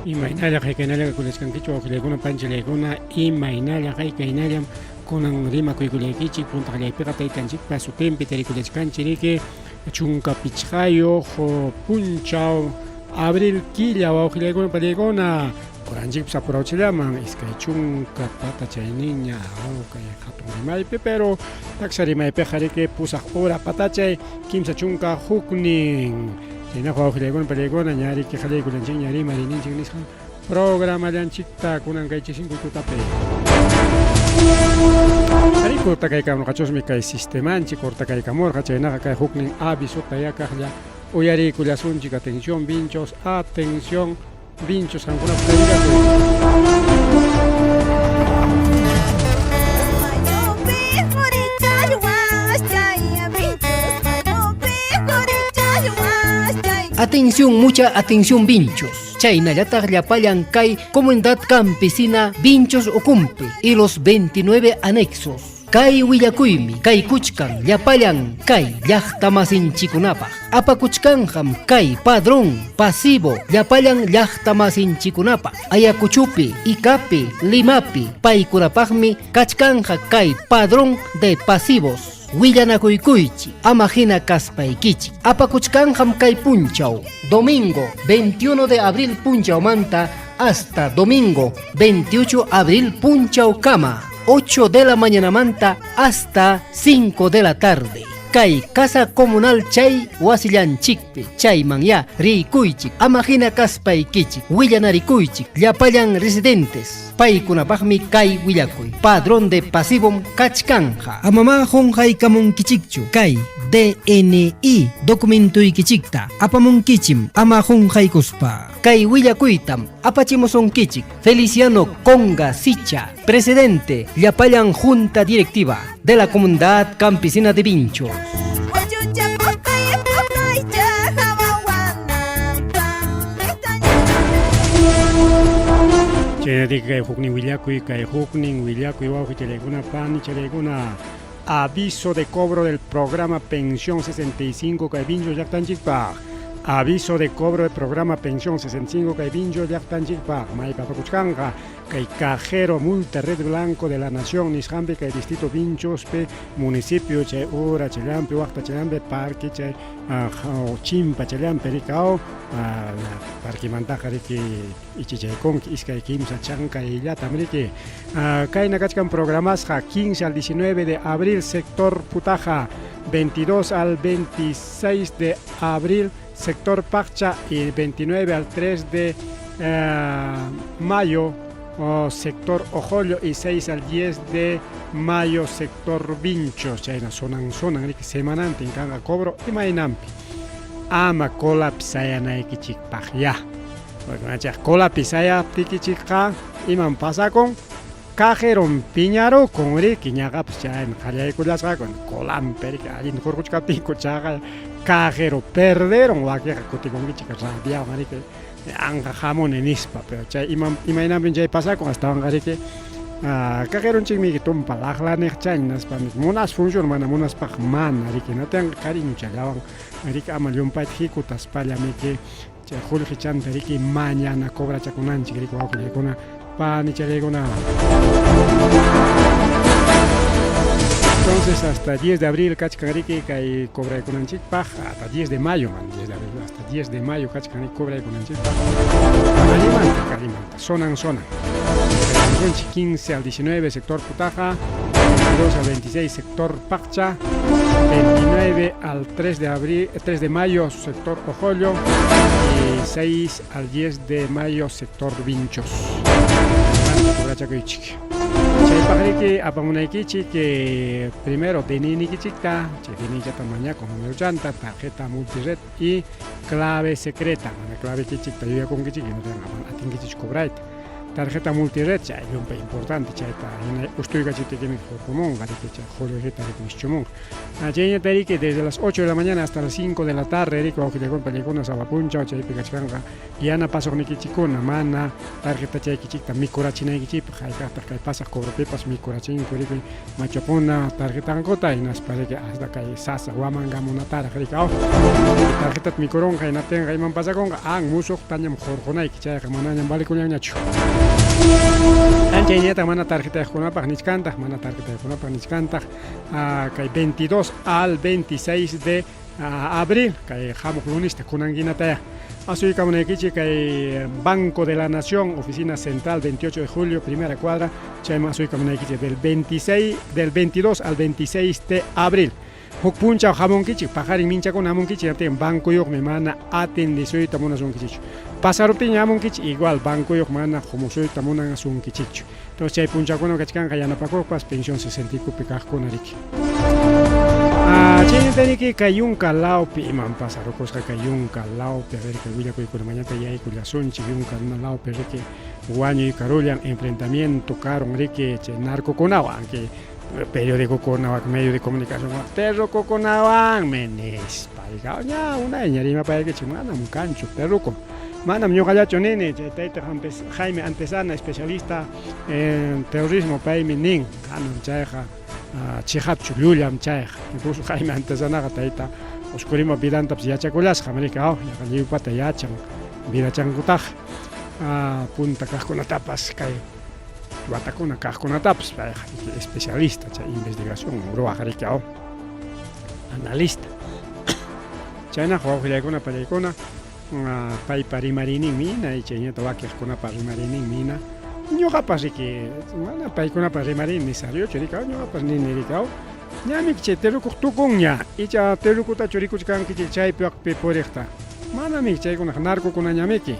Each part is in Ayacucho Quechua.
Imaynalla qaykaynalla kakullachkankichik wawqillaykuna panchillaykuna imaynalla qaykaynallam kunan rimakuykullaykichik punta qallaypiqa taytanchikpa sutinpi tarikullachkanchik riki 15 punchaw abril killa wawqillaykuna pallaykuna horanchikpas apurawchillaman 20 patachayninña kay hatun rimaypi pero taksa rimaypiqa riki 8 hora patachay 31. Chaynaqa wawqillaykuna pallaykuna ña riki qallaykullanchikña rimariyninchik nisqan programallanchikta kunan kay chisinkuy tutapi. Arí cortakaykamurqachusmi kay sistemanchik cortakaykamurqa chaynaqa kay huknin avisota yakaqlla uyariykullasunchik atención vinchos atención vinchos qamkunapaq kay willakuy. Atención, mucha atención, vinchos. Chaynallataq llapallan kay Comunidad Campesina Vinchos Ukumpi y los 29 anexos. Kay willakuymi kay kuchkan llapallan kay llaqtamasinchikunapaq. Apakuchkanqam kay padrón pasivo llapallan llaqtamasinchikunapaq. Ayacuchupi, Icapi, Limapi paykunapaqmi kachkanja kay padrón de pasivos. Willanakuykuychik ama hina kaspaykichik. Apakuchkanqam kay punchaw domingo 21 de abril punchawmanta hasta domingo 28 abril punchawkama 8 de la mañanamanta hasta 5 de la tarde. Kay casa comunal chay wasillanchikpi chayman ya riykuychik ama hina kaspaykichik willanarikuychik llapallan residentes paykunapaqmi kay willakuy padrón de pasivom kachkanja. Amama qunqaykamunkichikchu kay DNI documentuykichikta apamunkichim ama qunqaykuspa. Kay willakuytam apachimusunkichik Feliciano Conga Sicha, presidente llapallan junta directiva de la Comunidad Campesina de Vinchos. Chaynatiki kay huknin willakuy, kay huknin willakuy wawqichallaykuna panichallaykuna aviso de cobro del programa Pensión 65 kay Vinchos llaqtanchikpaq. Aviso de cobro del programa Pensión 65 kay Vinchos llaqtanchikpaq. Maypi apakuchkanqa kay cajero Multired Blanco de la Nación nisqanpi kay distrito Vinchospi municipio chay ura challampi waqta challampi parque chay chimpa challampi rikaw parquemantaqa riki ichichaykunki iskay kimsa chankayllatam riki kayna kachkan programasqa 15 al 19 de abril sector Putaja, 22 al 26 de abril sector Paccha y 29 al 3 de mayo sector Ojollo y 6 al 10 de mayo sector Vinchos. Chayna sonan sonan riki semanantin kanqa cobro imaynanpi ama colapi sayanaykichikpaq ya. Porque colapi sayaptikichikqa iman pasakun cajeron piñarukun riki ñaqapas chayna qallaykullasqaku colampi riki allin hurquchkaptinku chaqa cajero perderon wakiqa kutikunkichik rabiawan riki anqa hamuni nispa pero chay imaynanpim chay pasakun astawanqa riki cajeronchikmi tumpa laqlaniq chayna nispa munas funciona mana munaspaq mana riki natanqa cariñochallawan riki ama llumpayta hikutaspalla miki chay qullqichanta riki mañana cobrachakunanchik riki wawqillaykuna panichallaykuna. Entonces hasta 10 de abril kachkan riki kay cobraykunanchikpaq hasta 10 de mayo man 10 de abril hasta 10 de mayo kachkan riki cobraykunanchikpaq allimanta kalimanta sonan sonan 15 al 19 sector Putaja, 22 al 26 sector Paccha, 29 al 3 de abril, 3 de mayo sector Ojollo y 6 al 10 de mayo sector Vinchos. Chaypaq riki apamunaykichik primero DNI-nikichikta, chay DNI-chata mañakun numerochanta, tarjeta multired y clave secreta. Mana clave kichikta yuyakunkichik, no atinkichik cobrayta. Tarjeta multired chay llumpay importante chayta hina ustuykachiptikimi hurqumunqa riki chay qullqita riki wischumunqa. Chayñata riki desde las 8 de la mañana hasta las 5 de la tarde riki wawqillakuna pallaykuna sapa punchaw chaypi kachkanqa yanapasuqnikichikkuna mana tarjetachaykichikta mikurachinaykichikpaq hayk'aqtaq kay pasaq cobropipas mikurachinku riki machukuna tarjetankuta hinaspa riki hasta kay sasa wamangamunataraq riki aw tarjetata mikurunqa hinaptinqa iman pasakunqa an musuqtañam hurqunayki chayqa manañam valekullanñachu. Anchayñataq mana tarjetayuqkunapaq nichkantaq mana tarjetayuqkunapaq nichkantaq kay 22 al 26 de abril kay hamuq lunista kunankinataya asuykamunaykichik kay Banco de la Nación, oficina central 28 de julio, primera cuadra, chayman asuykamunaykichik del 26 del 22 al 26 de abril. Huk punchaw hamunkichik, paqarin minchakuna hamunkichik, hinaptin bancuyuqmi mana atendesuyta munasunkichikchu. Pasaruptinña hamunkichik, igual bancuyuq mana humusuyta munasunkichikchu. Entonces chay punchawkunam kachkanqa yanapakuqpas pensión 60 kaqkuna riki. Chaynata riki kay yunka lawpi imam pasarukusqa kay yunka lawpi, a ver kay willakuykuna mañata yaykullasunchik yunka lawpi riki wañuy karullan enfrentamiento karun riki chay narcokunawan aunque periódicokunawan medio de comunicación terrukukunawanmi nispa ña unayña rimapaykichik manam kanchu terruku. Manam ñuqallachu nini chay tayta Jaime Antesana especialista en terrorismo paymi nin manam chayqa chiqapchu llullam chayqa incluso Jaime Antesanaqa tayta Oscurima vidantapas yachakullasqa riki aw yaqa lliwpata yachan vidachankutaqa punta kaqkunatapas kay watakuna kaqkunatapas payqa especialista chay investigación ruwaq riki aw analista. Chaynaqa wawqillaykuna pallaykuna paypa rimariyninmi hina chayñata wakiqkunapa rimariyninmi hina ñuqapas riki mana paykunapa rimariynin necesariochu riki ñuqapas nini riki aw ñamiki chay terrukuq tukunña icha terrukutachu rikuchkankichik chaypi waqpi puriqta manamiki chaykunaqa narcokunañamiki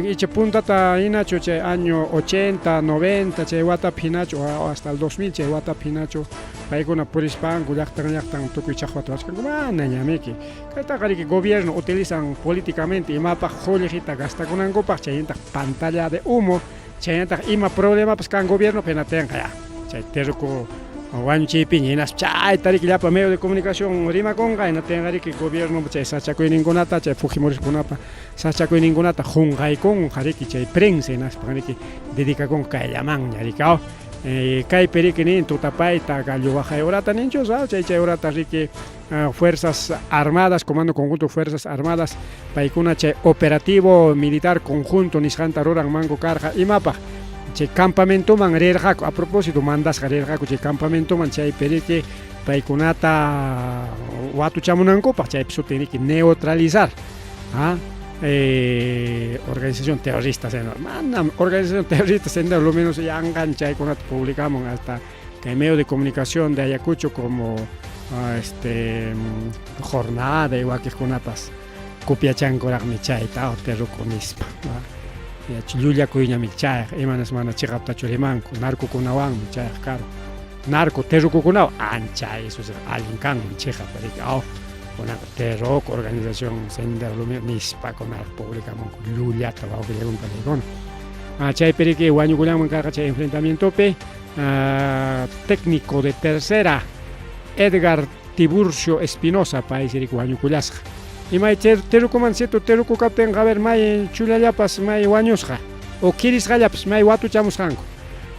icha puntata hinachu chay año 80, 90 chay watapi hinachu hasta el 2000 chay watapi hinachu paykuna purispanku llaqtan llaqtan tukuy chaqwata ruwachkanku manañamiki kaytaqa riki gobierno utilizan políticamente imapaq qullqita gastakunankupaq chaynataq pantalla de humo chaynataq ima problemapas kan gobiernopi hinatinqa ya chay terruku wañuchiypiña hinaspa chayta riki llapa medio de comunicación rimakunqa hinatinqa riki gobierno chay sachakuyninkunata chay fujimoriskunapa sachakuyninkunata qunqaykunqa riki chay prensa hinaspa riki dedicakunqa kayllamanña riki aw kaypi riki nin tutapayta gallo waqay horata ninchus aw chay chay horata riki Fuerzas Armadas, Comando Conjunto Fuerzas Armadas, paykuna chay operativo militar conjunto nisqanta ruranmanku karqa imapaq chay campamentoman rirqaku a propósito mandasqa rirqaku chay campamentoman chaypi riki paykunata watuchamunankupaq chaypi sutin riki neutralizar organización terrorista manam organización terrorista Sendero Luminoso yanqan chaykunata publicamun hasta kay medio de comunicación de Ayacucho como jornada y wakiqkunapas copiachankuraqmi chayta terruku nispa llullakuyñami chayqa imanas mana chiqaptachu rimanku narcokunawanmi chayqa karu narco terrukukunawan ancha eso allin kanman chiqap riki aw kunanqa terruku organización Sendero Luminoso nispa kunaraq publicamunku llullata wawqillakuna pallaykuna chaypi riki wañukullanman karqa chay enfrentamientopi técnico de tercera Edgar Tiburcio Espinosa paysi riki wañukullasqa imay terrukuman cierto terruku kaptinqa a ver may chullallapas may wañusqa o kirisqallapas may watuchamusqanku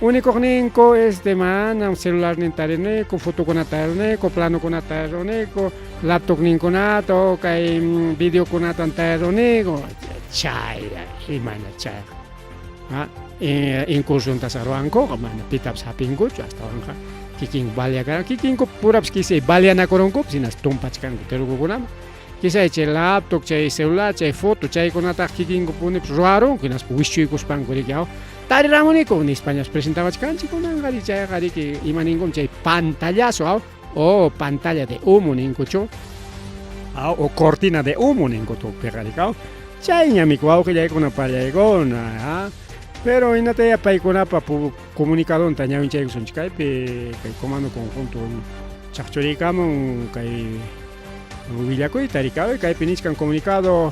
único ninku manam celularninta tariniku fotokunata tariniku planokunata tariniku laptopninkunata o kay videokunata tariniku chaylla imayna chayqa incursiontas ruwankuqa mana pitapas hapinkuchu astawanqa kikin baleakara kikinku purapas quizá baleanakurunkupas hinaspa tumpachkanku terrukukunaman quizá chay laptop chay celular chay foto chaykunataqa kikinkupunipas ruwarunku hinaspa wischuykuspanku riki aw tariramuniku nispañas presentawachkanchik kunanqa riki chayqa riki ima ninkum chay pantallazo aw o pantalla de humo ninkuchu aw o cortina de humo ninku tukpiqa riki aw chayñamiki wawqillaykuna pallaykuna pero hinataya paykunapa comunicadonta ñawinchaykusunchik kaypi kay comando conjunto chaqchuriykamun kay willakuyta riki kaypi nichkan comunicado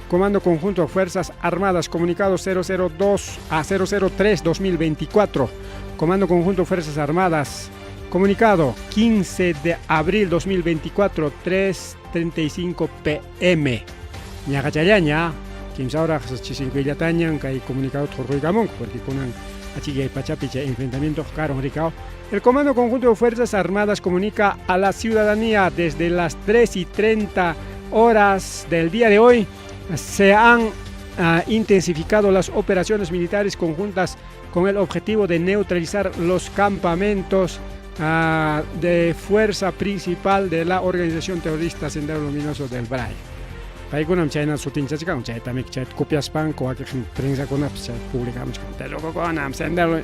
Comando Conjunto de Fuerzas Armadas, comunicado 002 a 003 2024. Comando Conjunto de Fuerzas Armadas, comunicado 15 de abril 2024, 3:35 pm. Ñaqachallaña, kimsa hora chisinkuillatañan kay comunicado hurquykamunku, porque kunan achikay pachapi chay enfrentamiento karon rikao. El Comando Conjunto de Fuerzas Armadas comunica a la ciudadanía desde las 3:30 horas del día de hoy se han intensificado las operaciones militares conjuntas con el objetivo de neutralizar los campamentos de fuerza principal de la organización terrorista Sendero Luminoso del Bray. Paykunam chayna sutinchachkan, chaytami chayta copiaspanku wakin prensakunapas chay publicamuchkan. Terrukukunam Sendero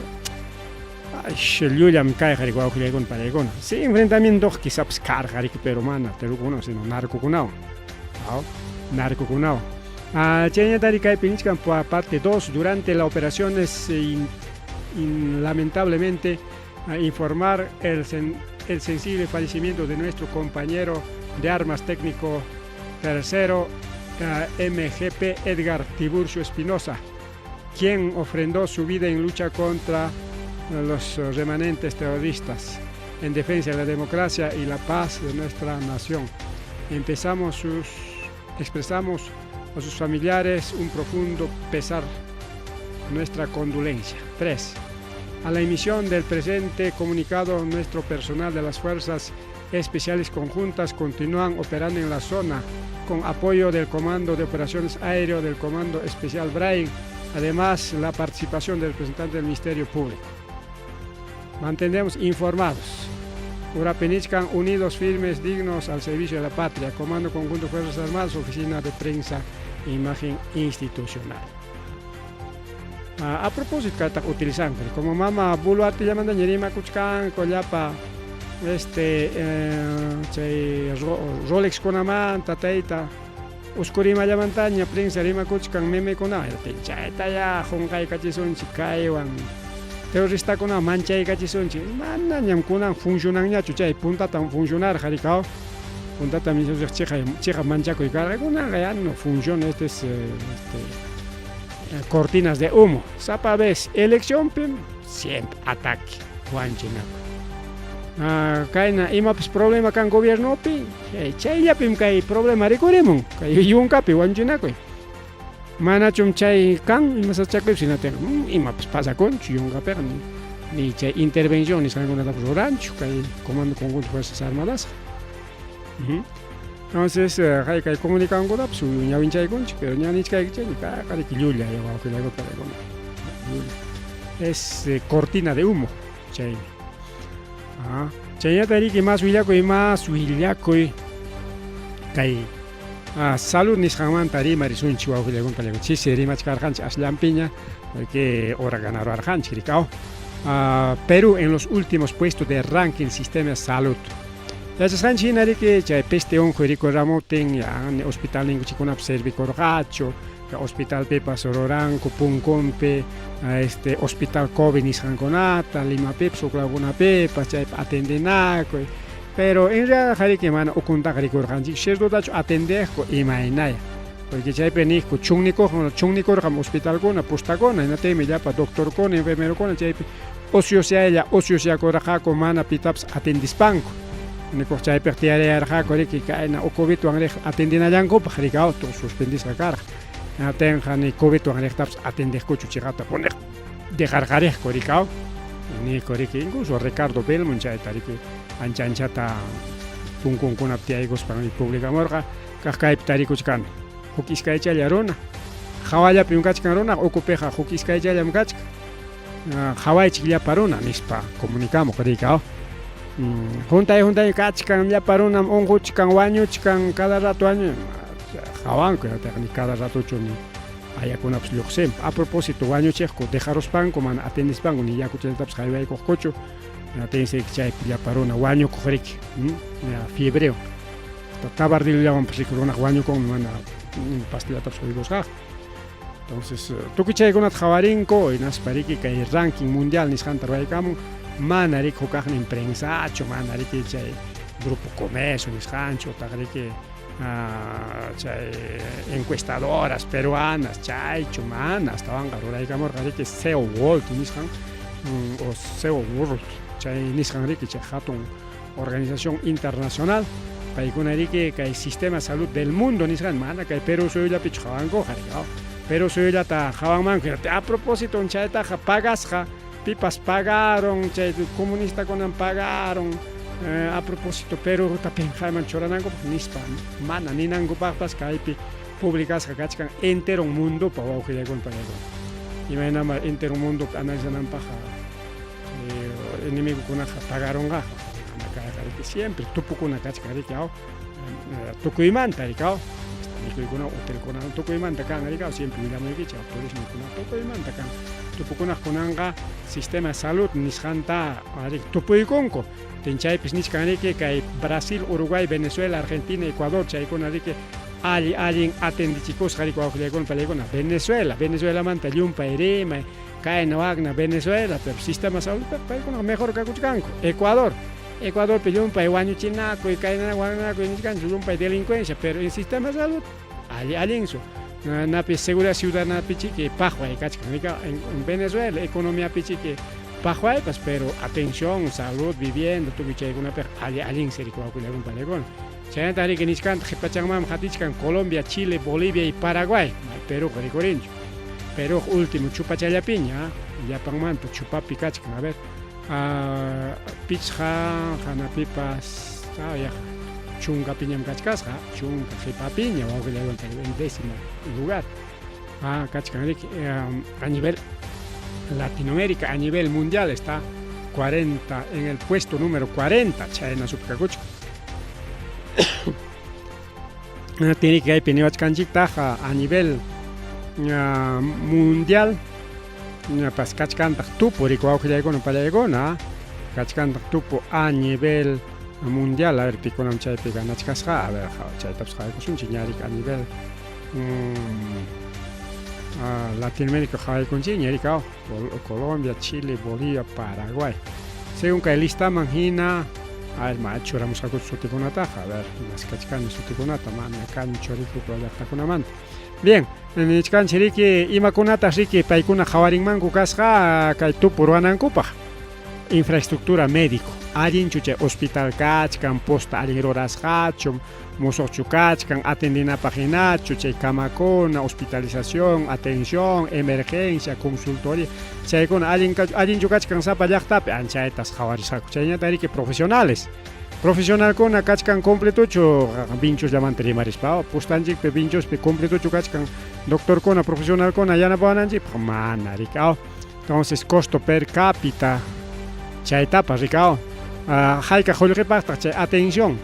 Ay, llullam kayqa riki wawqillaykuna panaykuna. Sí, enfrentamiento quizás karqa riki, pero mana terrukukunawan sino narcokunawan. Narcokunawan. Chayñatari kaypi nichkan parte 2, durante las operaciones lamentablemente informar el sensible fallecimiento de nuestro compañero de armas técnico tercero MGP Edgar Tiburcio Espinosa, quien ofrendó su vida en lucha contra los remanentes terroristas en defensa de la democracia y la paz de nuestra nación. Expresamos a sus familiares un profundo pesar, nuestra condolencia. 3. A la emisión del presente comunicado, nuestro personal de las Fuerzas Especiales Conjuntas continúan operando en la zona con apoyo del Comando de Operaciones Aéreo del Comando Especial Brain, además la participación del representante del Ministerio Público. Mantenemos informados. Urapenichkan, unidos, firmes, dignos al servicio de la patria. Comando Conjunto Fuerzas Armadas, Oficina de Prensa, Imagen Institucional. A propósito, kayta utilizan, como mama Boluarte llamantaña rimakuchkanku llapa chay Rolex kunamanta tayta uskurimallamantaña prensa rimakuchkan memekuna, chayta ya qunqaykachisunchik kaywan terroristakuna manchaykachisunchik, manañam kunan funcionanñachu chay puntatam funcionarqa rikaw, puntatam chiqa manchakuy karqa, kunanqa ya no funciona, este es cortinas de humo. Sapa vez elección siempre ataque wañuchinakuy. Kayna imapas problema kan gobiernopi, chayllapim kay problema rikurimun, kay yunkapi wañuchinakuy. Manachum chay kan ima sasachakuypas hinataq imapas pasakunchu yunkapiqa ni chay intervención nisqankunatapas ruranchu kay Comando Conjunto Fuerzas Armadas. Entonces, kay comunicadokunapas ñawinchaykunchik, pero ña nichkaykichikmi kaqariki llulla wawqillaykuna paykuna. Llulla. Es cortina de humo, chaymi. Chaynata riki más willakuy kay salud nisqanmanta rimarisunchik wawqillaykuna paykuna. Chisi rimachkarqanchik asllanpiña, porque hora ganararqanchik rikaw. Perú en los últimos puestos de ranking sistema de salud. Yachasqanchik hina riki chay peste unquy rikuramuptin ya hospital ninkuchikkunapas servikurqachu, hospitalpipas ruranku punkunpi hospital COVID nisqankunata, Limapipas huk lawkunapipas chaypi atendinakuy. Pero en realidad riki mana ukuntaqa rikurqanchik, ciertotachu atendeqku imaynaya. Porque chaypi niqku chunnikurqam hospitalkuna, postakuna, hinaptinmi llapa doctorkuna, enfermerokuna chaypi ociosaylla ociosyakurqaku mana pitapas atendispanku. Nikuq chaypiq tiyarayarqaku riki kayna COVIDwan riq atendinallankupaq riki auto suspendisqa karqa. Hinaptinqa ni COVIDwan riqtapas atendeqkuchu chiqapta puniq dejarqariqku rikaw. Niku riki incluso Ricardo Belmont chayta riki ancha anchata punkunkunapi tiyaykuspan publicamurqa kaq kaypi tarikuchkani. Huk iskaychalla runa. Hawallapim kachkan runa, ukupiqa huk iskaychallam kachkan. Hawaychik llapa runa nispa comunicamuq rikaw. Juntay kachkan llapa runam unquchkan wañuchkan cada rato wañu hawanku ni cada ratochu ni ayakunapas lluqsin. A propósito wañuchiqku dejaruspanku mana atendispanku ni yakuchallatapas haywaykuqkuchu. Tense chaypi llapa runa wañukuq riki, fiebreo. Tabardillawanpas riki runaq wañukunmi mana pastillatapas quykusqaqa. Entonces, tukuy chaykunata hawarinku hinaspa riki kay ranking mundial nisqanta ruwaykamun, mana riki hukaqnin prensachu, mana riki chay Grupo Comercio nisqanchu utaq riki chay encuestadoras peruanas chaychu mana astawanqa ruraykamurqa riki CEO World nisqan o CEO World chay nisqan riki chay hatun organización internacional paykuna riki kay sistema salud del mundo nisqan mana kay Perú suyullapichu qhawankuqa riki Perú suyullata qhawanmanku a propósito chaytaqa pagasqa pipas pagaron chay comunistakunan pagaron a propósito Peruta pinqayman churanankupaq nispa mana ninankupaqpas kaypi publicasqa kachkan entero mundopa wawqillaykuna paykuna imaynama entero mundopi analizananpaqqa enemigokunaqa pagaronqaqa mana kayqa riki siempre tupukuna kachkan riki aw tukuymanta riki aw mikuykuna hotelkuna tukuymanta kan riki aw siempre willamuykichik turismokuna tukuymanta kan tupukunaq kunanqa sistema salud nisqanta riki tupuykunku chaypis nichkan riki kay Brasil, Uruguay, Venezuela, Argentina, Ecuador chaykuna riki alli allin atendichikusqa riki wawqillaykuna palaykuna Venezuela, Venezuelamanta llumpay rimay kayna wakna Venezuela pero sistema salud paykunaqa mejor kakuchkanku Ecuador, Ecuadorpi llumpay wañuchinakuy kayna waknakuy nichkanchu llumpay delincuencia pero en sistema salud alli allinsu napi seguridad ciudadanapi chiki paqway kachkan en Venezuela economiapi chiki paqwaypas pero atención salud vivienda tukuy chaykunapiqa alli allinsi riki wawqillaykuna palaykuna chaynata riki nichkanta qhipachanmanmi qatichkan Colombia, Chile, Bolivia y Paraguay Perúqa rikurinchu Perúqa último chupachallapiña llapanmanta chupapi kachkan a ver pichqa hanapipas yaqa chunkapiñam kachkasqa chunka qhipapiña wawqillaykuna en décimo lugar kachkan riki a nivel Latinoamérica a nivel mundial está 40 en el puesto número 40 chayna supi kakuchkan tiene kaypi niwachkanchiktaq a nivel mundial ñapas kachkantaq tupu riki wawqillaykuna pallaykuna kachkantaq tupu a nivel mundial a ver pikunam chaypi ganachkasqa a ver chaytapas qhawaykusunchik ña riki a nivel Latinoamérica qhawaykunchikña riki Colombia, Chile, Bolivia, Paraguay según kay listaman hina a ver ma churamusqakuchu sutikunataqa a ver maskachkani sutikunata mana kanchu riki huk llaqtakunamanta bien nichkanchik riki imakunataq riki paykuna qhawarinmanku kasqa kay tupu ruwanankupaq infraestructura médico allinchu chay hospital kachkan posta allin rurasqachu musuqchu kachkan atendinapaq hinachu chay kamakuna hospitalización atención emergencia consultoría chaykuna allin allinchu kachkan sapa llaqtapi anchaytas qhawarisqaku chayñata riki profesionales profesionalkuna kachkan completochu vinchosllamanta rimarispa postanchikpi vinchospi completochu kachkan doctorkuna profesionalkuna yanapawananchikpaq mana riki aw entonces costo per cápita chaytapas riki aw hayka qullqipaqtaq chay atención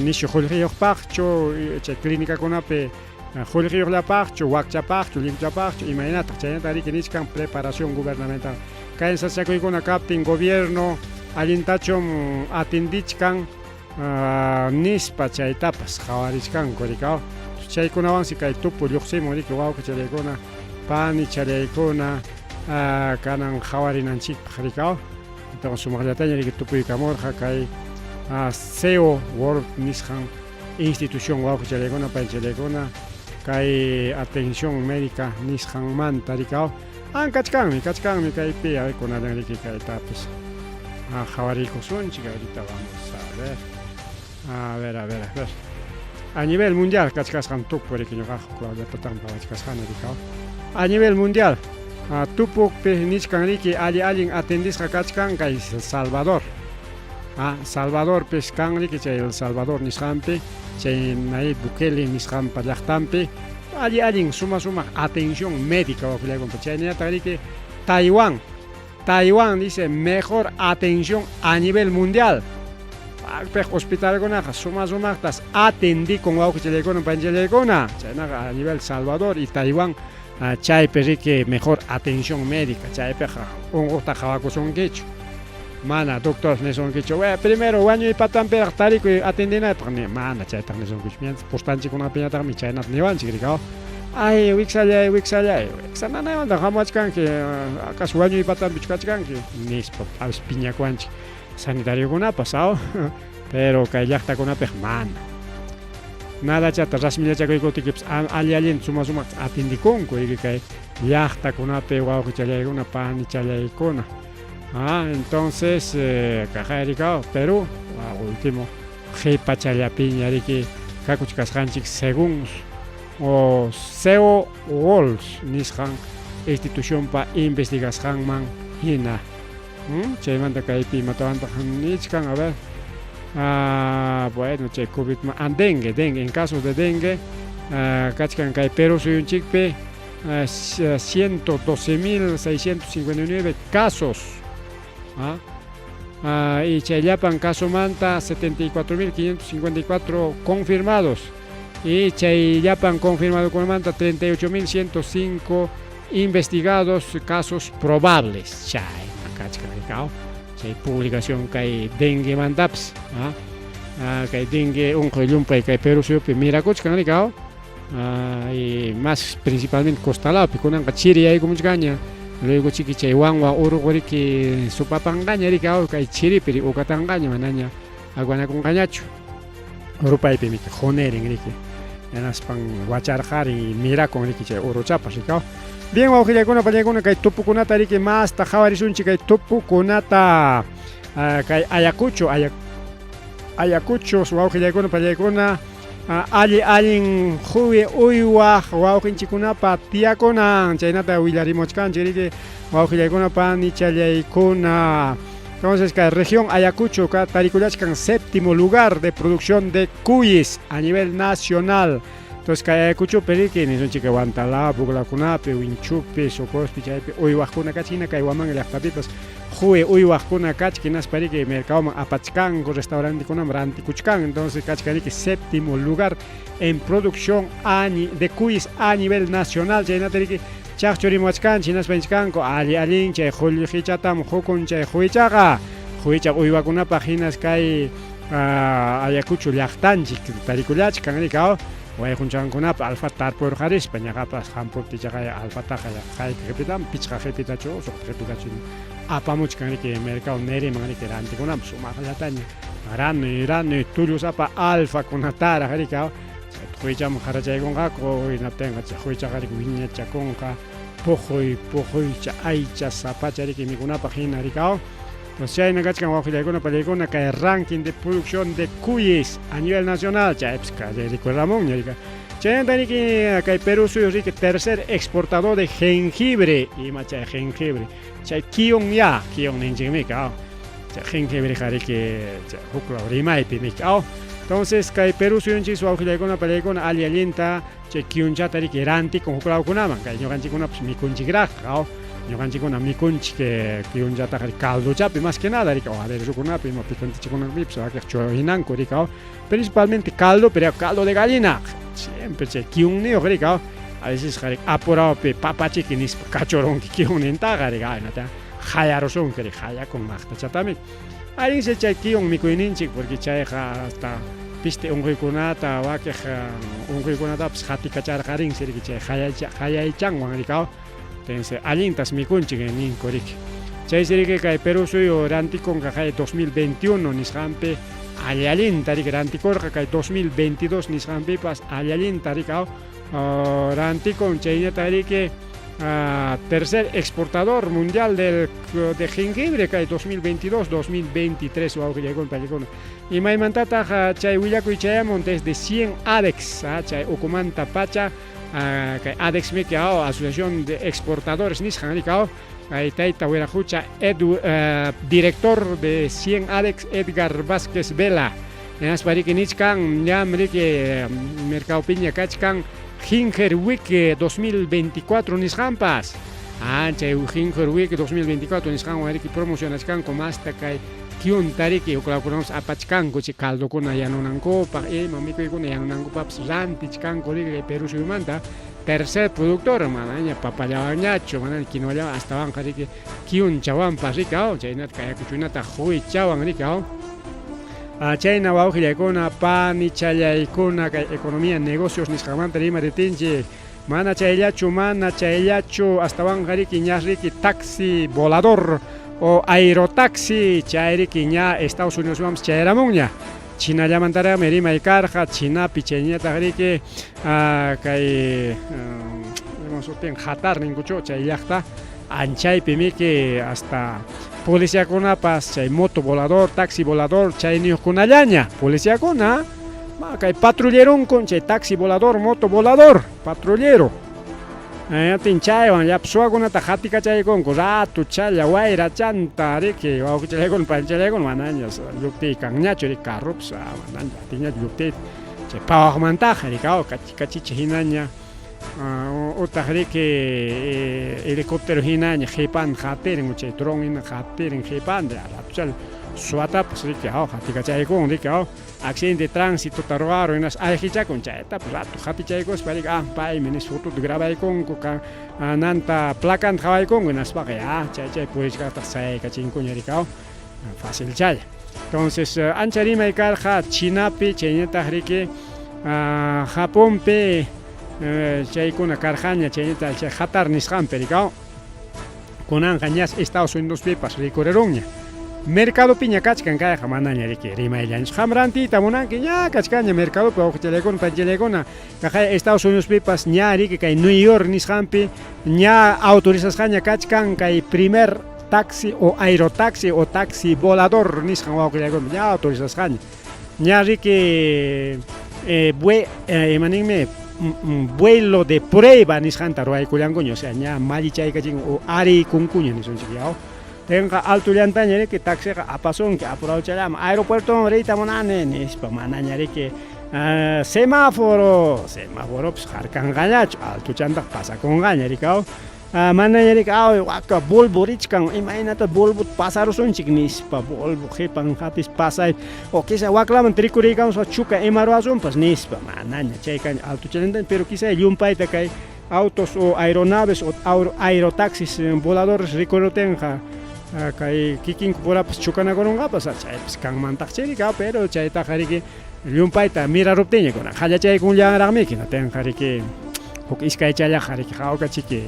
nishu qullqiyuqpaqchu chay clínicakunapi qullqiyuqllapaqchu wakchapaqchu lliwchapaqchu imaynataq chaynata riki nichkan preparación gubernamental kay sasachakuykuna kaptin gobierno allintachum atendichkan nispa chaytapas qhawarichkanku riki aw chaykunawansi kay tupu lluqsimun riki wawqichalaykuna panichalaykuna kanan qhawarinanchikpaq riki aw entonces sumaqllataña riki tupuykamurqa kay CEO World nisqan institución wawqichalaykuna panichalaykuna kay atención médica nisqanmanta riki aw kachkanmi kachkanmi kaypi a ver kunallan riki kaytapis qhawariykusunchik ahorita vamos a ver a ver a ver a ver a nivel mundial kachkasqan tupu riki ñuqaqa llatataqmi qhawachkasqani riki aw a nivel mundial tupukpi nichkan riki alli allin atendisqa kachkan kay Salvador Salvadorpis kan riki chay El Salvador nisqanpi chay Nayib Bukele nisqanpa llaqtanpi alli allin suma sumaq atención médica wawqillaykuna chaynallataq riki Taiwán Taiwán dice mejor atención a nivel mundial paypiq hospitalkunaqa suma sumaqtas atendikun wawqichallaykuna panichallaykuna chaynaqa a nivel Salvador y Taiwán chaypi riki mejor atención médica chaypiqa unquqta qhawakusunkichu mana doctor nisunkichu primero wañuy patanpiraq tarikuy atendinaypaq ni mana chaytaq nisunkichu mientras postanchikkunapiñataqmi chaynata niwanchik riki ay wiksallay wiksallay wiksa nanaymanta hamuwachkanki acaso wañuy patanpichu kachkanki nispa a veces piñakuwanchik sanitariokunapas aw Pero kay llaqtakunapiq mana. Nadachata rasmillachakuykuptikipas alli allinta suma sumaqta atindikunku riki kay llaqtakunapi wawqichallaykuna panichallaykuna. Ah, entonces eh, kaqayrikaw Perú, último qhipachallapiña riki kakuchkasqanchik según o CEO Walls nisqan institucionpa investigasqanman hina. Chaymanta kaypi imatawantaq nichkan, a ver. Ah, bueno, chay COVID, ah, dengue, dengue, en casos de dengue, ah, kachkan kay Perú suyunchikpi ah, 112.659 casos. Ah, ah, y chay llapan casomanta 74.554 confirmados. Y chay llapan confirmadokunamanta 38.105 investigados casos probables. Chayna kachkan rikaw. Chay publicación kay dengue mantapas. Ah, ah, kay dengue unquy llumpay kay Perú suyupi mirakuchkan rikaw. Ah, y más principalmente costalapi kunanqa chiri yaykumuchkanña. Luego chiki chay wanwa urqu riki supapanqaña rikaw kay chiripi ukatanqaña manaña aguanakunqañachu. Rupaypi miki qunirin riki. Hinaspan wacharqarin mirakun riki chay uruchapas rikaw. Bien wawqillaykuna pallaykuna kay tupukunata riki masta qhawarisunchik kay tupukunata kay Ayacucho Ayacucho wawqillaykuna pallaykuna alli allin quwi uywaq wawqinchikkunapa tiyakunan chaynata willarimuchkanchik riki wawqillaykuna panichallaykuna. Entonces kay región Ayacucho tarikullachkan séptimo lugar de producción de cuyes a nivel nacional. Entonces kay Ayacuchopi riki nisunchik Huantalao puklakunapi, Winchupi, Socorospi chaypi uywaqkuna kachkan hina kay Huamanga llaqtapipas quwi uywaqkuna kachkan hinaspa riki mercadoman apachkanku restaurantekunaman rantikuchkan. Entonces kachkan riki séptimo lugar en producción de cuyes a nivel nacional. Chaynata riki chaqchurimuwachkanchik hinaspa nichkanku alli allin chay qullqichatam qukun chay quwichaqa. Quwicha uywakunapaq hinas kay Ayacucho llaqtanchik tarikullachkan rikaw wayqunchankunapa alfata tarpurqarispa ñaqapas hampupti chaqay alfataqa hayka qipitam pichqa qipitachu suqta qipitachu apamuchkan riki mercado Neriman riki rantikunanpaq sumaqllataña ranuy ranuy tullusapa alfakunataraq rikaw chayta quwichaman qarachaykunqaku hinaptinqa chay quwichaqa riki wiñachakunqa puquy puquycha aycha sapacha riki mikunapaq hina rikaw. Entonces chayna kachkan wawqillaykuna pallaykuna kay ranking de producción de cuyes a nivel nacional chaypis rikuramunña rika. Chaynata riki kay Perú suyu riki tercer exportador de jengibre ima chay jengibre chay kion ya kion ninchikmi kaw chay jengibreqa riki chay huklaw rimaypi mikaw. Entonces kay Perú suyunchis wawqillaykuna pallaykuna alli allinta chay kionchata riki rantikun huklawkunaman kay ñuqanchikkunapas mikunchikraq kaw. Ñuqanchikkuna mikunchik kiyunchataqa caldochapi más que nada rika o aderezokunapi ima picantichikunapipas wakiq churinanku rika principalmente caldo pero caldo de gallina siempre chay kiyunniyuq rika a veces apurawpi papachiki nispa kachurunki kiyunnintaqa rika aynata hayarusunki rika hayakun maqtachatami allinsi chay kiyun mikuyninchik porque chayqa hasta piste unquykunata wakiq unquykunatapas qatikacharqarinsi riki chay hayaychanwan rika. Entonces, allintas mikunchik ninku riki. Chaysi riki kay Perú suyu rantikunqa kay 2021 nisqanpi alli allinta riki rantikurqa kay 2022 nisqanpipas alli allinta riki rantikun chaynata riki tercer exportador mundial de jengibre kay 2022 2023 wawqillaykuna pallaykuna. Imaymantataq chay willakuy chayamun desde 100 ADEX chay ukumanta pacha kay ADEX miki Asociación de Exportadores nisqan rikaw kay tayta Wiraqucha director de 100 ADEX Edgar Vázquez Vela hinaspa riki nichkan ñam riki mercadopiña kachkan Ginger Week 2024 nisqanpas chay Ginger Week 2024 nisqanwan riki promocionachkanku masta kay kiyunta riki huklawkunapas apachkanku chay caldokuna yanunankupaq ima mikuykuna yanunankupaqpas rantichkanku riki kay Perú suyumanta tercer productor manaña papallawanñachu manaña quinoallawan astawanqa riki kiyunchawanpas riki chaynata kay Ayacuchunata quwichawan riki chayna wawqillaykuna panichallaykuna kay economía negocios nisqanmanta rimaritinchik mana chayllachu astawanqa riki ñas riki taxi volador o aerotaxi chayriki ña Estados Unidosmanpas chayaramunña. Chinallamantaraqmi rimay karqa, Chinapi chayñataq riki kay imam sutin Qatar ninkuchu chay llaqta anchaypi miki hasta policiakunapas chay moto volador, taxi volador chayniyuqkunallaña policiakuna ma kay patrulleronkun chay taxi volador, moto volador, patrullero. Atin chaywan llapa suwakunata qatikachaykunku ratu challa wayra chanta riki wawqichallaykuna panichallaykuna manaña lluptiy kanñachu riki carropas manaña atinñachu lluptiyta chay pawaqmantaqa riki aw kachicha hinaña utaq riki helicóptero hinaña qhipanta qatirin chay dron hina qatirin qhipanta ratuchalla suwatapas riki aw qatikachaykun riki aw Accidente de tránsito ruwarun hinaspa ayqichakun chaytapas rato qatichaykuspa riki ah paymi nispa fotoта grabaykunku nanta placanta qhawaykunku hinaspaqa ya chay chay purichkaqtaq sayaykachinkuña riki aw facilchalla. Entonces ancha rimay karqa Chinapi chayñataq riki Japonpi chaykuna karqaña chayñataq chay Qatar nisqanpi riki aw. Kunanqa ñas Estados Unidospipas rikurirunña. Mercadopiña kachkan kayqa manaña riki rimayllañachu. Qam rantiyta munanki ña kachkanña mercadopi wawqichallaykuna panchallaykuna. Kaqay Estados Unidospipas ña riki kay New York nisqanpi ña autorizasqaña kachkan kay primer taxi o aerotaxi o taxi volador nisqan wawqillaykuna ña autorizasqaña. Ña riki imaninmi vuelo de prueba nisqanta ruwaykullankuña, o sea ña mallichaykachin o ariykunkuña nisunchik yaw. Tenqa altollantaña riki taxiqa apasunki apurawchallaman aeropuertoman riyta munani nispa manaña riki semáforo semaforopas harkanqañachu altochantaqa pasakunqaña riki aw. Manaña riki aw waka Volvo richkan imaynata Volvota pasarusunchik nispa Volvo qhipan hapispa pasay o quizá waklaman trikuriykamuspa chuka ima ruwasunpas nispa manaña chay kaña altochallantaña pero quizá llumpayta kay autos o aeronaves o aerotaxis voladores rikurutinqa kay kikinku purapas chukanakurunqapas chaypas kanmantaqchá riki pero chaytaqa riki llumpayta miraruptinña kunan qallachaykunllanraqmiki natinqa riki huk iskaychallaqa riki hawkachiki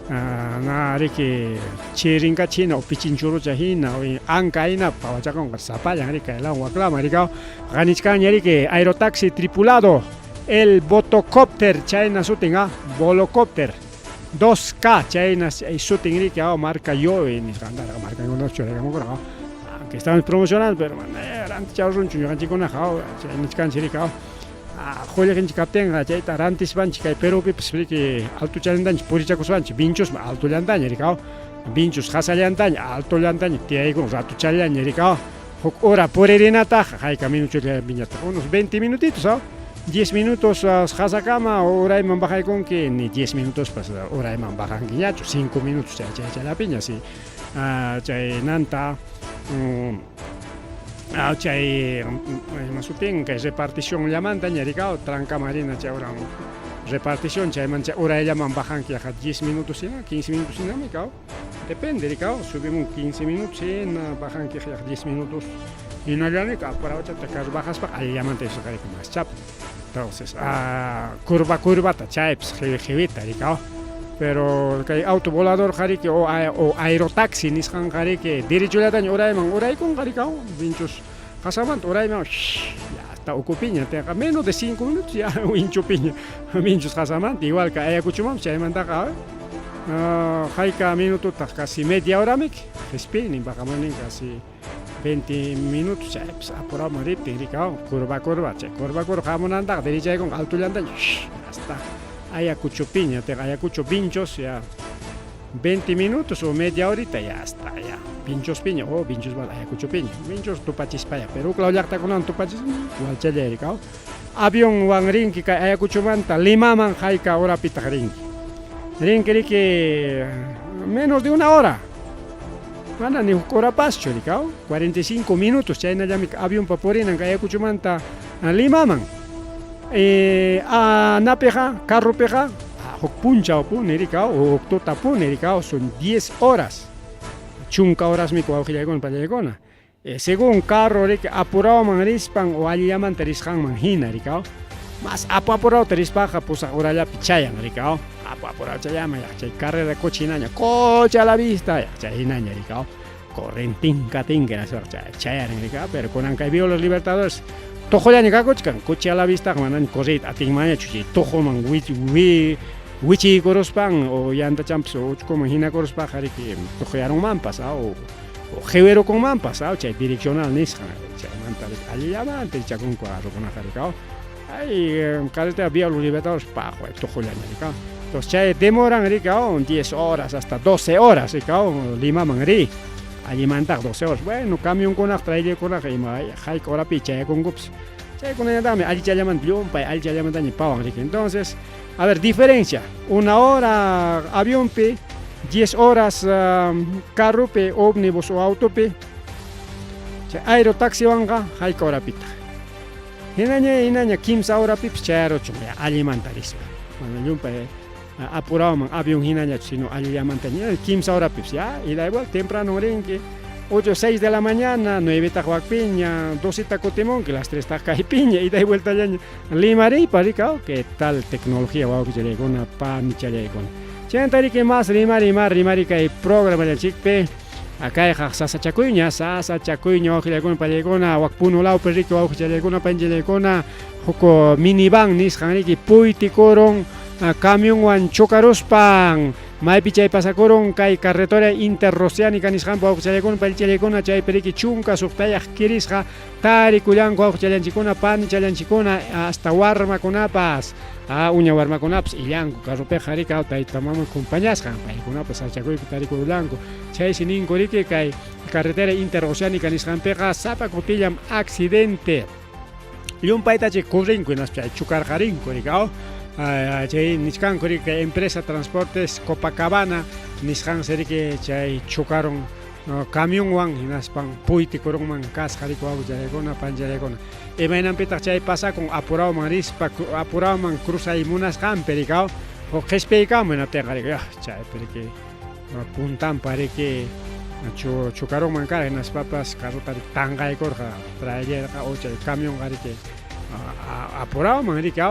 na riki chirinkacha hina o pichinchurucha hina o anka hina pawachakunqa sapallan riki kaylawan waklaman riki qanichkanña riki aerotaxi tripulado el botocopter chayna sutin a volocopter 2K chayna sutin riki marca Yoe nisqantarqa marcankunatapas churaykamunkurqa aunque estamos promocionando pero mana rantichawsunchu ñuqanchikkunaqa chay nichkanchik riki qullqinchik kaptinqa chayta rantispanchik kay Perupipas riki altochallantaña purichakuspanchik vinchusman altollantaña riki vinchus qasallantaña altollantaña tiyaykun ratochallaña riki huk hora puririnataqa hayka minutollapiñataq unos 20 minutitos 10 minutos qasakama urayman bajaykunki ni 10 minutospas urayman bajankiñachu 5 minutos chay chaychallapiña si chaynanta chay ima sutin kay reparticionllamantaña riki trancaman rina chay uran repartición chayman chay urayllaman bajanki yaqa 10 minutos hina 15 minutos hinami depende riki subimun 15 minutos hina bajanki yaqa 10 minutos hinallami apurawchata carro bajaspaqa allillamanta isqa riki mas chapa entonces curva curvata chaypas qiwi qiwita riki pero kay auto volador riki o aerotaxi nisqanqa riki derechollataña urayman uraykunqa riki vinchus qasamanta urayman ya hasta ukupiña tenqa menos de 5 minutos ya winchupiña vinchus qasamanta igual kay Ayacuchomanpas chaymantaqa hayka minutotaq casi media horamiki qispiynin baqamunin casi 20 minutos chaypas apuraman riptin riki curva curva chay curva curva hamunantaqa derechaykunqa altollantaña hasta Ayacuchopiña teqa Ayacucho Vinchos ya 20 minutos o media horita ya hasta ya Vinchospiña o Vinchos Ayacuchopiña Vinchos tupachispaya pero huk law llaqtakunawan tupachispa igualchalla riki avionwan rinki kay Ayacuchomanta Limaman hayka horapitaq rinki rinki riki menos de una hora mana ni huk horapaschu riki 45 minutos chaynallami avionpa purinan kay Ayacuchomanta Limaman napiqa carropiqa huk punchawpuni riki huk tutapuni riki son 10 horas chunka horasmi wawqillaykuna pallaykuna según carro riki apurawman rispan o allillamanta risqanman hina riki mas apu apurawta rispaqa pusaq horallapi chayan riki apu apurawchallaman chay carrera coche hinaña coche a la vista chay hinaña riki. Corren tinka tinka hinaspaqa chay chayarin riki pero kunan kay Vía Los Libertadores tuqullaña kakuchkan coche a la vistaqa manaña correyta atinmanñachu chay tuquman wi wichiykuruspan o yantachanpas uchkuman hinakuruspaqa riki tuquyarunmanpas o qiwirukunmanpas chay direccional nisqan chaymanta riki allillamanta ichakunku carrokunaqa riki ay carretera Vía Los Libertadores paqway tuqullaña riki entonces chay demoran riki 10 horas hasta 12 horas riki Limaman riy allimantaqa 12 horas bueno camionkunaqa trailerkunaqa ima hayk'a horapi chayakunkupas chaykunañataqmi allichallamanta llumpay allichallamantaña pawan riki entonces a ver diferencia una hora avionpi 10 horas carropi ómnibus o autopi chay aerotaxiwanqa hayk'a horapitaq hinaña hinaña kimsa horapipas chayaruchun allimanta rispa mana llumpay apurawman avión hinañachu sino allillamantaña kimsa horapipas ya ida y vuelta temprano rinki 8 6 de la mañana 9 wakpiña 12 kutimunki las 3 kaypiña ida y vueltallaña Lima riypa riki qué tal tecnología wawqichallaykuna panichallaykuna chaymanta riki mas rimari mas rimari kay programallanchikpi kayqa sasachakuyña sasachakuyña wawqillaykuna pallaykuna wak Puno lawpi riki wawqichallaykuna panichallaykuna huk minivan nisqan riki puytikurun camionwan chocaruspan maypi chay pasakurun kay carretera interoceánica nisqanpi wawqichallaykuna panichallaykuna chaypi riki chunka suqtayaq kirisqa tarikullanku wawqichallanchikkuna panichallanchikkuna hasta warmakunapas uña warmakunapas illanku carropiqa riki tayta mama compañasqan paykunapas sasachakuypi tarikurullanku chaysi ninku riki kay carretera interoceánica nisqanpiqa sapa kutillam accidente llumpaytachi corrinku hinaspa chay chocarqarinku riki chay nichkanku riki kay empresa transportes Copacabana nisqansi riki chay chocarun camionwan hinaspan puytikurunman kasqa riki wawqichallaykuna panichallaykuna imaynanpitaq chay pasakun apurawman rispa apurawman cruzay munasqanpi riki huk qispiykamuy hinaptinqa riki chaypi riki puntanpa riki chocarunman kara hinaspapas carrota riki tanqaykurqa trailerqa o chay camionqa riki apurawman riki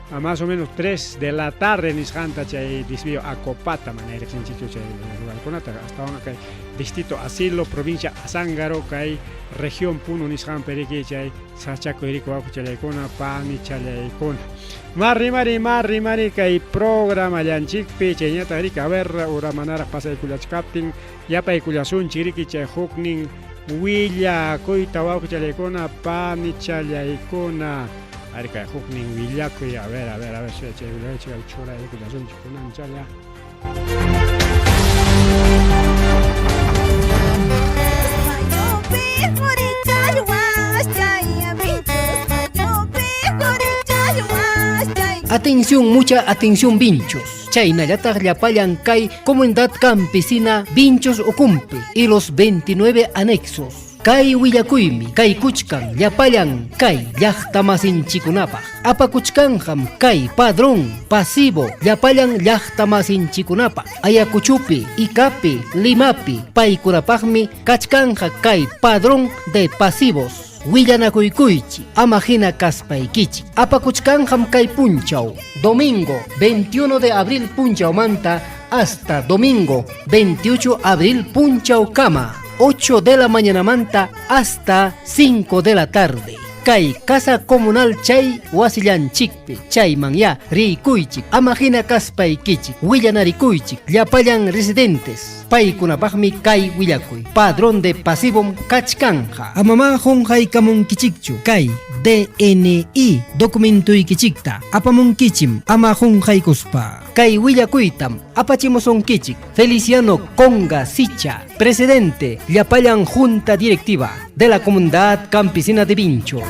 más o menos 3 de la tarde nisqanta chay desvío a Copata mana riqsinchikchu chay lugarkunata astawan kay distrito Asilo provincia Azángaro kay región Puno nisqanpi riki chay sachakuy riki wawqichallaykuna panichallaykuna mas rimari mas rimari kay programallanchikpi chayñataq riki a ver hora manaraq pasaykullachkaptin yapaykullasunchik riki chay huknin willakuyta wawqichallaykuna panichallaykuna ari kay huknin willakuy a ver a ver a ver chay willakuyta churaykullasunchik kunanchala. Atención, mucha atención, vinchos. Chaynallataq llapallan kay comunidad campesina Vinchos Ukumpi y los 29 anexos. Kay willakuymi, kay kuchkan llapallan kay llaqtamasinchikunapaq. Apakuchkanqam kay padrón pasivo llapallan llaqtamasinchikunapaq. Ayacuchupi, Icapi, Limapi, paykunapaqmi kachkanja kay padrón de pasivos. Willanakuykuychik, ama hina kaspaykichik. Apakuchkanqam kay punchaw, domingo 21 de abril punchawmanta hasta domingo 28 abril punchawkama, 8 de la mañanamanta hasta 5 de la tarde. Kay casa comunal chay wasillanchikpi chayman ya riykuychik, ama hina kaspaykichik, willanarikuychik llapallan residentes. Paykunapaqmi kay willakuy. Padrón de pasivom kachkanja. Amama qunqaykamunkichikchu kay DNI documentuykichikta apamunkichim ama qunqaykuspa. Kay willakuytam apachimusunkichik Feliciano Conga Sicha, presidente llapallan junta directiva de la comunidad campesina de Vinchos.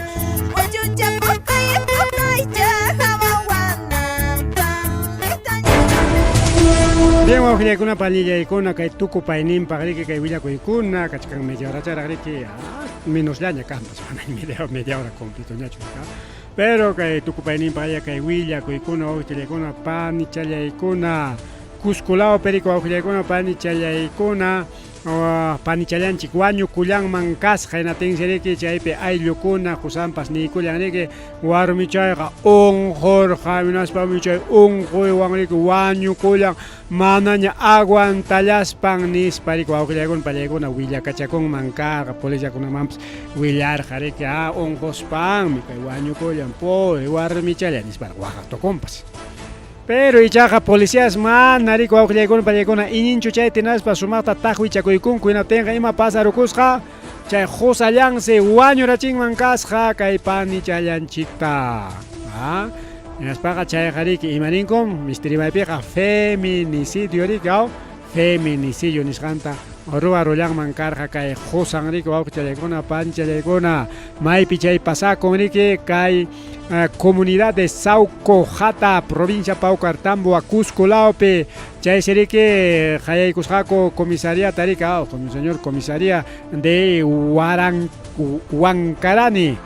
Bien, wawqillaykuna panillaykuna kay tukupayninpaq riki kay willakuykuna kachkan media horacharaq riki menosllaña kanpas mana media hora completoñachu pero kay tukupayninpaq ya kay willakuykuna wawqillaykuna panichallaykuna Cusco lawpi riki wawqillaykuna panichallaykuna Panichallanchik wañukullanman kasqa hinatinsi riki chaypi ayllukuna qusanpas niykullan riki warmichayqa unqurqa hinaspami chay unquywan riki wañukullan manaña aguantallaspan nispa riki wawqillaykuna pallaykuna willakachakunman karqa policiakunamanpas willarqa riki a unquspanmi kay wañukullan pobre warmichalla nispa waqaq tukunpas. Pero ichaqa policías mana riki wawqillaykuna pallaykuna iñinchu chayta hinaspa sumaqta taqwichakuykunku hinaptinqa ima pasarukusqa chay qusallansi wañurachinman kasqa kay panichallanchikta. Ah, hinaspaqa chayqa riki ima ninkum mistirimaypiqa feminicidio riki aw feminicidio nisqanta ruwarullanman karqa kay qusan riki wawqichallaykuna panichallaykuna maypi chay pasakun riki kay comunidad de Sauco Jata provincia Paucartambo Cusco lawpi chaysi riki qayaykusqaku comisariata riki aw señor comisaría de Waran Huancarani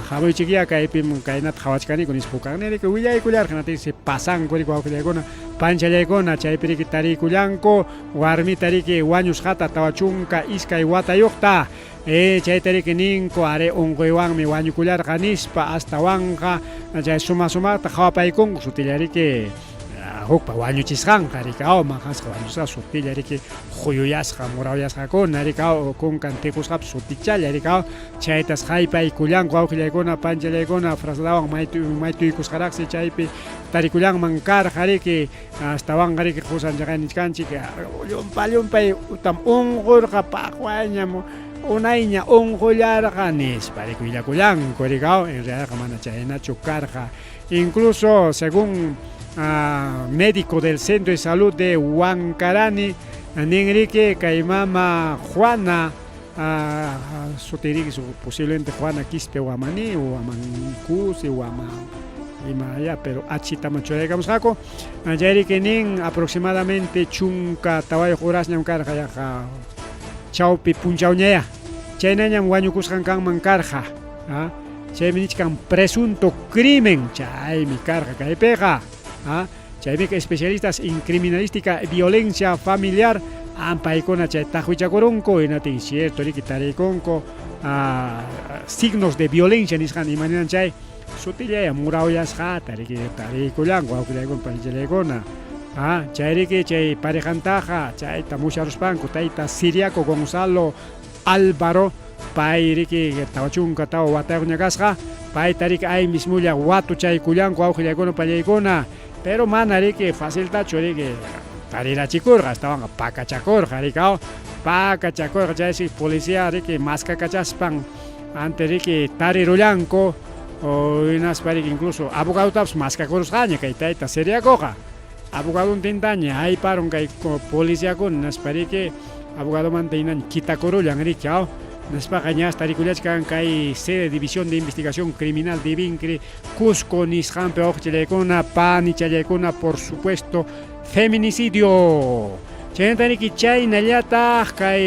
hamuychikyá kaypim kaynata qhawachkaniku nispa hukaqnin riki willaykullarqa hinaptinsi pasanku riki wawqillaykuna panchallaykuna chaypi riki tariykullanku warmita riki wañusqata 42 watayuqta chayta riki ninku are unquywanmi wañukullarqa nispa astawanqa chay suma sumaqta qhawapaykunku sutilla riki hukpa wañuchisqanqa riki aw maqasqa wañusqa sutilla riki huyuyasqa murawyasqakuna riki aw kunkan tiqusqapas sutichalla riki aw chaytas haypaykullanku wawqillaykuna panchallaykuna frazadawan maytuykusqaraqsi chaypi tarikullanman karqa riki astawanqa riki qusan chaqay nichkanchik llumpa llumpay utam unqurqa paqwayñam unayña unqullarqa nispa riki willakullanku riki aw en realidadqa mana chaynachu karqa incluso según médico del centro de salud de Huancarani nin riki kay mama Juana sutiriki posiblemente Juana Quispe Huamani Huamancusi Huaman ima ya pero achitaman churaykamusqaku chayriki nin aproximadamente 14 horasñam karqa yaqa chawpi punchawñaya chaynañam wañukusqan kanman karqa chaymi nichkan presunto crimen chaymi karqa kaypiqa chaymi especialistas en criminalística violencia familiar ampaykuna chay taqwichakurunku hinatin cierto riki tariykunku signos de violencia nisqan imaninan chay sutillaya murawyasqata riki tariykullanku wawqillaykuna panichallaykuna chayriki chay parejantaqa chayta musharuspanku tayta Siriaco Gonzalo Álvaro pay riki 44 watayuqña kasqa payta riki ay mismulla watuchaykullanku wawqillaykuna pallaykuna pero mana riki faciltachu riki tarirachikurqa astawanqa pakachakurqa riki aw pakachakurqa chaysi policía riki maskakachaspan ante riki tarirullanku hinaspa riki incluso abogadotapas maskakurusqaña kay tayta Siriacoqa abogadontintaña hayparun kay policiakuna hinaspa riki abogadomanta hinaña kitakurullan riki aw nispaqa ñas tarikullachkan kay sede división de investigación criminal de Divincri Cusco nisqanpi wawqichallaykuna panichallaykuna por supuesto feminicidio chaynata riki chaynallataq kay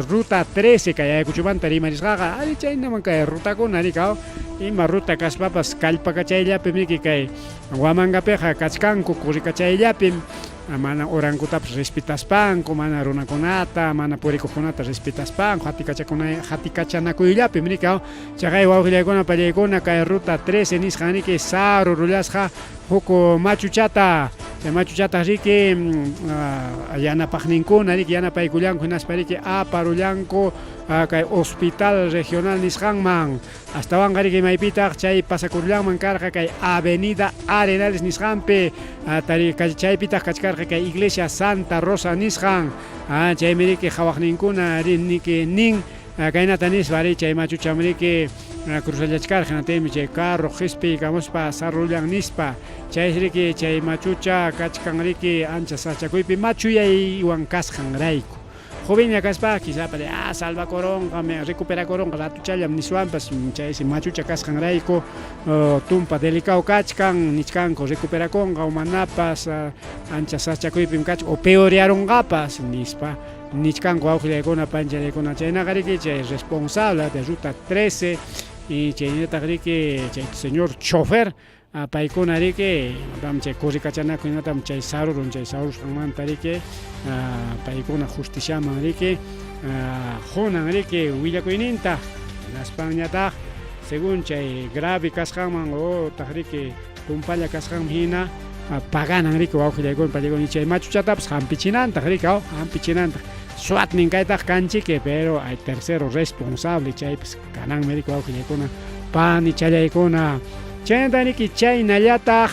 ruta 13 kay Ayacuchumanta rimarisqaqa ari chaynaman kay rutakuna riki aw ima ruta kaspapas kallpakachayllapim riki kay Huamangapiqa kachkanku kurikachayllapim mana orankutapas respetaspanku mana runakunata mana purikuqkunata respetaspanku hatikachanakuyllapim riki aw chaqay wawqillaykuna pallaykuna kay ruta 13 nisqan riki sarurullasqa huk machuchata chay machuchata riki yanapaqninkuna riki yanapaykullanku hinaspa riki aparullanku kay hospital regional nisqanman astawanqa riki maypitaq chay pasakurullanman karqa kay avenida Arenales nisqanpi chaypitaq kachkarqa kay iglesia Santa Rosa nisqan chaymi riki qhawaqninkuna riki nin kaynata nispa ari chay machucham riki cruzallachkarqa hinaptinmi chay carro qispiykamuspa sarullan nispa chaysi riki chay machucha kachkan riki ancha sasachakuypi machuyaywan kasqanrayku jovenña kaspa quizá salvakurunqa recuperakurunqa ratuchallam niswanpas chaysi machucha kasqanrayku tumpa delicado kachkan nichkanku recuperakunqa o manapas ancha sasachakuypim kachkan o peorearunqapas nispa nichkanku wawqillaykuna panchallaykuna chaynaqa riki chay responsable de ruta 13 y chaynataq riki chay señor chofer. Paykuna riki imatam chay corrikachanaku imatam chay sarurun chay sarusqanmanta riki paykuna justiciaman riki qunan riki willakuyninta hinaspanñataq según chay grave kasqanman otaq riki tumpalla kasqanman hina paganan riki wawqillaykuna pallaykuna chay machuchatapas hampichinantaq riki aw hampichinantaq suatnin kaytaq kanchiki pero hay tercero responsable chaypas kananmi riki wawqillaykuna panichallaykuna chaynata riki chaynallataq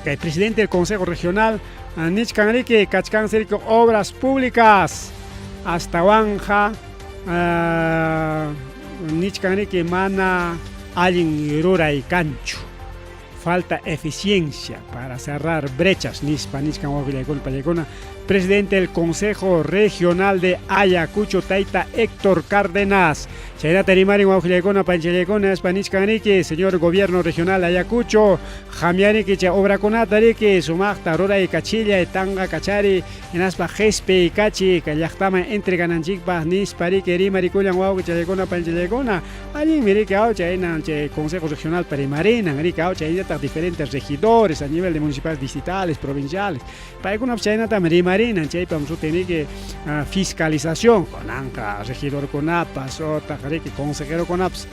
kay presidente del Consejo Regional nichkan riki kachkansi riki obras públicas astawanqa nichkan riki mana allin ruray kanchu falta eficiencia para cerrar brechas nispa nichkan wawqillaykuna pallaykuna presidente del Consejo Regional de Ayacucho tayta Héctor Cárdenas chaynata rimarin wawqillaykuna panchallaykuna nispa nichkan riki señor gobierno regional de Ayacucho qamyariki chay obrakunata riki sumaqta ruray kachillay tanqa kachari hinaspa qispi kachi kay llaqtaman entregananchikpaq nispa riki rimarikullan wawqichallaykuna panchallaykuna allinmi riki aw chayna chay Consejo Regional rimarinan riki aw chaynataq diferentes regidores a nivel de municipales distritales provinciales paykunapas chaynatam rimarinan chaypam sutin riki fiscalización kunanqa regidorkunapas otaq riki consejerokunapas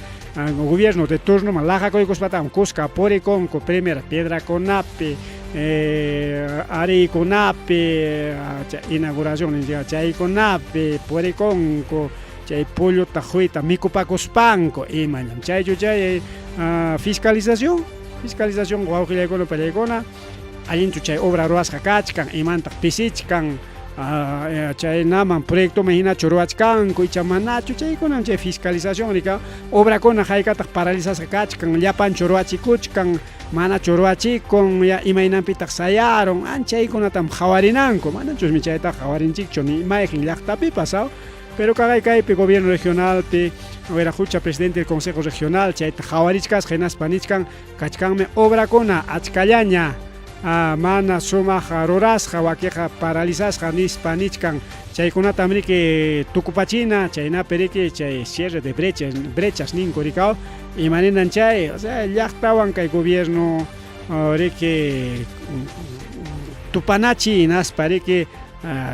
gobierno de turnoman laqakuykuspatam kuska purikunku primera piedrakunapi ariykunapi inauguración chaykunapi purikunku chay polluta quyta mikupakuspanku imañam chaychu chay fiscalización fiscalización wawqillaykuna pallaykuna allinchu chay obra ruwasqa kachkan imantaq pisichkan chaynaman proyectoman hinachu ruwachkanku icha manachu chaykunam chay fiscalización rika obrakuna haykataq paralizasqa kachkan llapanchu ruwachikuchkan manachu ruwachikun ya imaynanpitaq sayarun anchaykunatam qhawarinanku manachusmi chaytaqa qhawarinchikchu ni mayqin llaqtapipas aw pero kaqay kaypi gobierno regionalpi Huirajucha presidente del Consejo Regional chayta qhawarichkasqa hinaspa nichkan kachkanmi obrakuna achkallaña mana sumaq rurasqa wakiqa paralizasqa nispa nichkan chaykunatam riki tukupachina chaynapi riki chay cierre de brechas brechas ninku rikaw imaninan chay o sea llaqtawan kay gobierno riki tupanachi hinaspa riki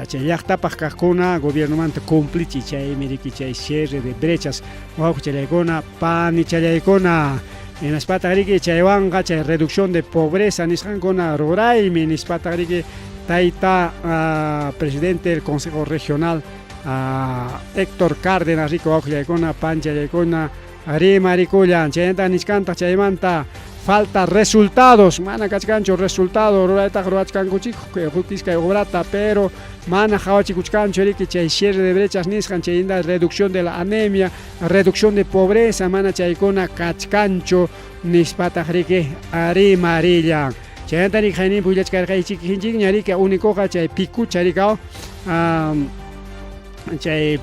chay llaqtapaq kaqkuna gobiernomanta cumplichi chaymi riki chay cierre de brechas wawqichallaykuna panichallaykuna hinaspataq riki chaywanqa chay reducción de pobreza nisqankuna ruraymi nispataq riki tayta presidente del Consejo Regional Héctor Cárdenas riki wawqillaykuna panchallaykuna rimarikullan chaynata nichkantaq chaymanta falta resultados mana kachkanchu resultado ruraytaqa ruwachkankuchik huk iskay obrata pero mana qhawachikuchkanchu riki chay cierre de brechas nisqan chayinta reducción de la anemia reducción de pobreza mana chaykuna kachkanchu nispataq riki rimarillan chaynata riki hayninpi willachkarqaychikña riki únicoqa chay pikucha rikaw chay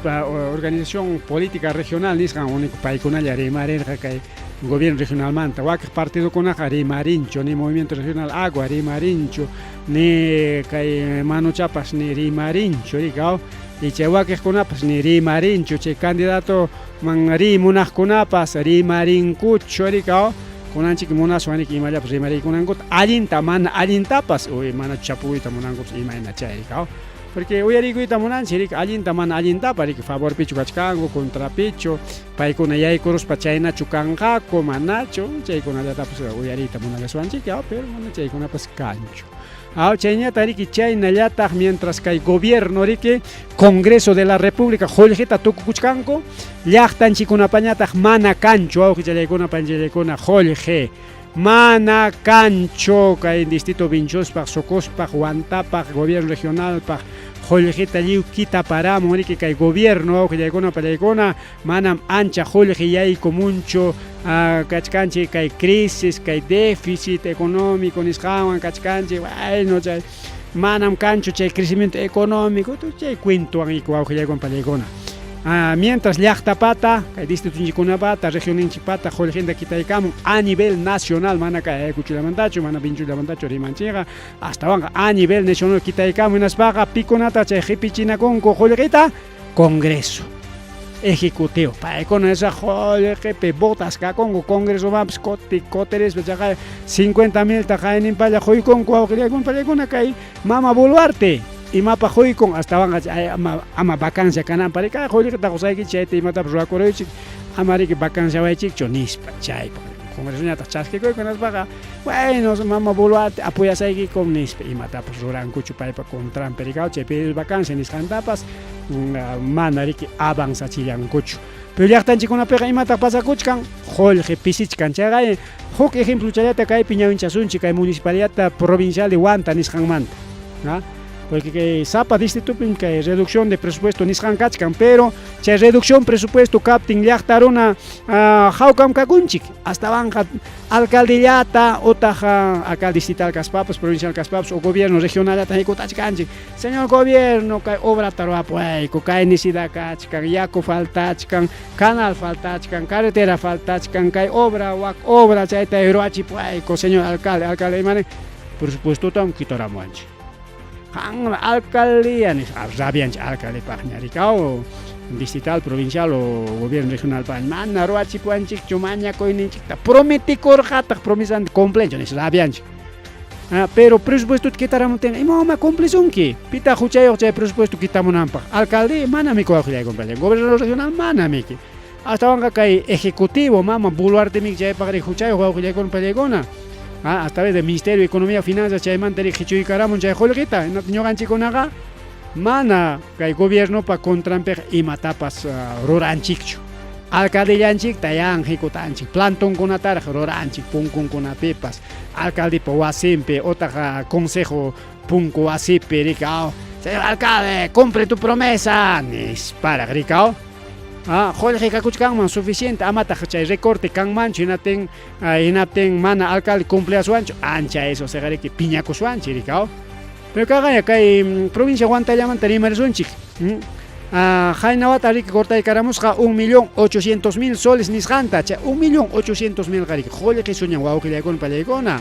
organización política regional nisqan único paykunalla rimarirqa kay gobierno regionalmanta wakiq partidokunaqa rimarinchu ni movimiento regional agua rimarinchu ni kay manuchapas ni rimarinchu rikaw y chay wakiqkunapas ni rimarinchu chay candidato man rimunaqkunapas rimarinkuchu rikaw kunanchik munaswan riki imallapas rimariykunankuta allinta mana allintapas uy mana chapuyta munankupas imayna chay rikaw porque uyarikuyta munanchik riki allinta mana allintapa riki favorpichu kachkanku contrapichu paykuna yaykuruspa chaynachu kanqaku manachu chaykunallatapas uyariyta munallaswanchik pero mana chaykunapas kanchu aw chayñata riki chaynallataq mientras kay gobierno riki Congreso de la República qullqita tukukuchkanku llaqtanchikkunapañataq mana kanchu wawqichallaykuna panchallaykuna qullqi mana kanchu kay distrito Vinchospaq Socospaq Huantapaq gobierno regionalpaq qullqita lliw kitaparamun riki kay gobierno wawqillaykuna pallaykuna manam ancha qullqi yaykumunchu kachkanchik kay crisis kay déficit económico nisqanwan kachkanchik bueno chay manam kanchu chay crecimiento económico chay cuentowan wawqillaykuna pallaykuna mientras llaqtapata kay distritunchikkunapata regionninchikpata qullqinta kitaykamun a nivel nacional mana kay Ayacuchollamantachu mana Vinchollamantachu rimanchikqa astawanqa a nivel nacional kitaykamun hinaspaqa pikunata chay qipichinakunku qullqita Congreso. Ejecutivo. Paykuna esa qullqipi botas kakunku Congresomanpas kuti kutirispa chaqa 50 milta qayninpalla quykunku wawqillaykuna pallaykuna kay mama Boluarte imapaq quykun astawanqa ama, ama vacancia kananpaq riki kay qullqita qusaykichik chayta imatapas ruwakuruychik ama riki vacanciawaychikchu nispa chaypaq Congresoñataq chaskikuyku hinaspaqa bueno mama Boluarte apoyasaykikum nispa imatapas rurankuchu paypa contranpi riki chay pedido vacancia nisqantapas mana riki avanzachillankuchu. Pero llaqtanchikkunapiqa imataq pasakuchkan? Qullqi pisichkan. Chayqa huk ejemplochallata kaypi ñawinchasunchik kay municipalidad provincial de Huanta nisqanmanta. ¿Ah? Porque kay sapa distritopim kay reducción de presupuesto nisqan kachkan, pero chay reducción presupuesto kaptin llaqta runa hawkam kakunchik. Astawanqa alcaldellata utaq alcalde distrital kaspapas, provincial kaspapas o gobierno regionallata hikutachkanchik. Señor gobierno, kay obrata ruwapuwayku, kay necesidad kachkan, yaku faltachkan, canal faltachkan, carretera faltachkan, kay obra, wak obra chayta ruwachipuwayku, señor alcalde. Alcalde imanin? Presupuestotam quitaramuwanchik. Qanqa alcaldía nispa, rabianchik alcaldepaqña rikaw, distrital, provincial o gobierno regional paq mana ruwachipuwanchikchu mañakuyninchikta prometikurqataq promesanta cumplenchu nispa rabianchik. Ah, pero presupuestota quitaramuptinqa imawanmá cumplisunki? Pitaq huchayuq chay presupuesto quitamunanpaq? Alcalde manami wawqillaykunapalla, gobernador regional manamiki. Astawanqa kay ejecutivo mama Boluartemiki chaypaqri huchayuq wawqillaykuna pallaykuna. Ah, a través del Ministerio de Economía y Finanzas chaymanta ri qichuykaramun chay qullqita. Ñuqanchikkunaqa mana kay gobiernopa contranpiqa imatapas ruranchikchu. Alcaldellanchikta yan hikutanchik, plantonkunataraq ruranchik punkunkunapipas, alcaldepa wasinpi utaq consejo punku wasipi rikaw. Señor alcalde, cumple tu promesa nisparaq rikaw. Ah, qullqi kakuchkanman suficiente amataq chay recorte kanmanchu hinaptin hinaptin mana alcalde cumpliaswanchu ancha eso seqariki piñakuswanchik rikaw. Pero kaqaya kay provincia Huantallamanta rimarisunchik. Qayna wata riki cortaykaramusqa 1.800.000 soles nisqanta, chay 1.800.000 qariki qullqi suñan wawqillaykuna pallaykuna.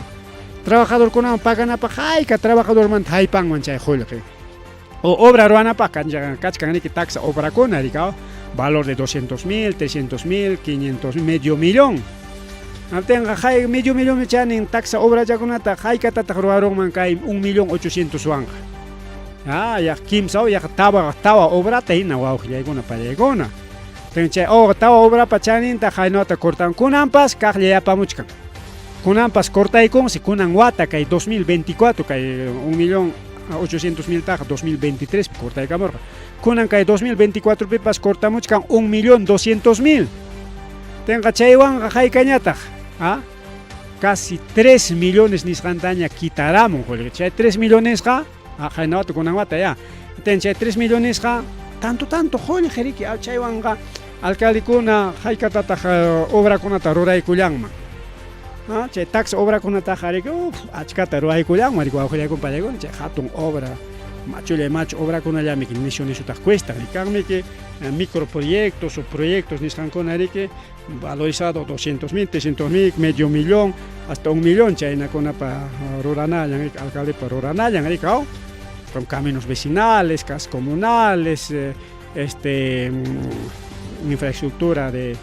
Trabajadorkunaman paganapaq hayka trabajadormanta haypanman chay qullqi. O obra ruwanapaq kachkan riki taxa obrakuna rikaw, valor de 200.000, 300.000, 500.000, medio millón. Hinaptinqa hay medio millón chanin taxa obrachakunata haykatataq ruwarunman kay 1.800.000wanqa. Ah, yaq kimsa o yaq tawa tawa obrata hina wawqillaykuna pallaykuna. Chay tawa obrapa chaninta haynata cortan kunanpas kaqlla yapamuchkan. Kunanpas cortaykunsi kunan wata kay 2024 kay 1.800.000 taqa 2023 cortaykamurqa. Kunan kay 2024 pipas cortamuchkan 1.200.000. Tenqa chaywanqa haykañataq, ah? Casi 3 millones nisqantaña quitaramun qullqi. Chay 3 millonesqa qayna wata kunan wata ya. Ten chay 3 millonesqa tanto tanto qullqi riki chaywanqa alcaldekuna haykatataq obrakunata ruraykullanman. Ah, chay taxa obrakunataqa riki achkata ruwaykullanman riki wawqillaykuna pallaykuna chay hatun obra machulla machu obrakunallami nishu nishutaq cuestan rikanmiki microproyectos o proyectos nisqankuna riki valorizado 200.000, 300.000, medio millón, hasta un millón chaynakunapa ruranallan, alcaldepa ruranallan riki con caminos vecinales, casas comunales, infraestructura de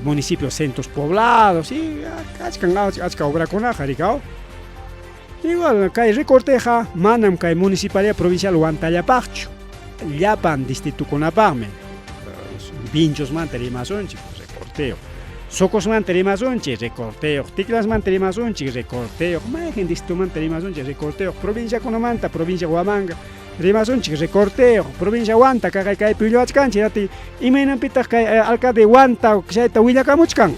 municipios, centros poblados, y kachkan achka obrakunaqa rikaw. Igual kay recorteqa manam kay municipalidad provincial Huantallapaqchu, llapan distritukunapaqmi. Vinchosmanta rimasunchik, recorteo. Socosmanta rimasunchik, recorteo. Ticlasmanta rimasunchik, recorteo. Mayqin distritumanta rimasunchik, recorteo. Provinciakunamanta, provincia Huamanga rimasunchik, recorteo. Provincia Huanta kaqay kaypi willawachkanchik, ati imaynanpitaq kay alcalde Huanta chayta willakamuchkan.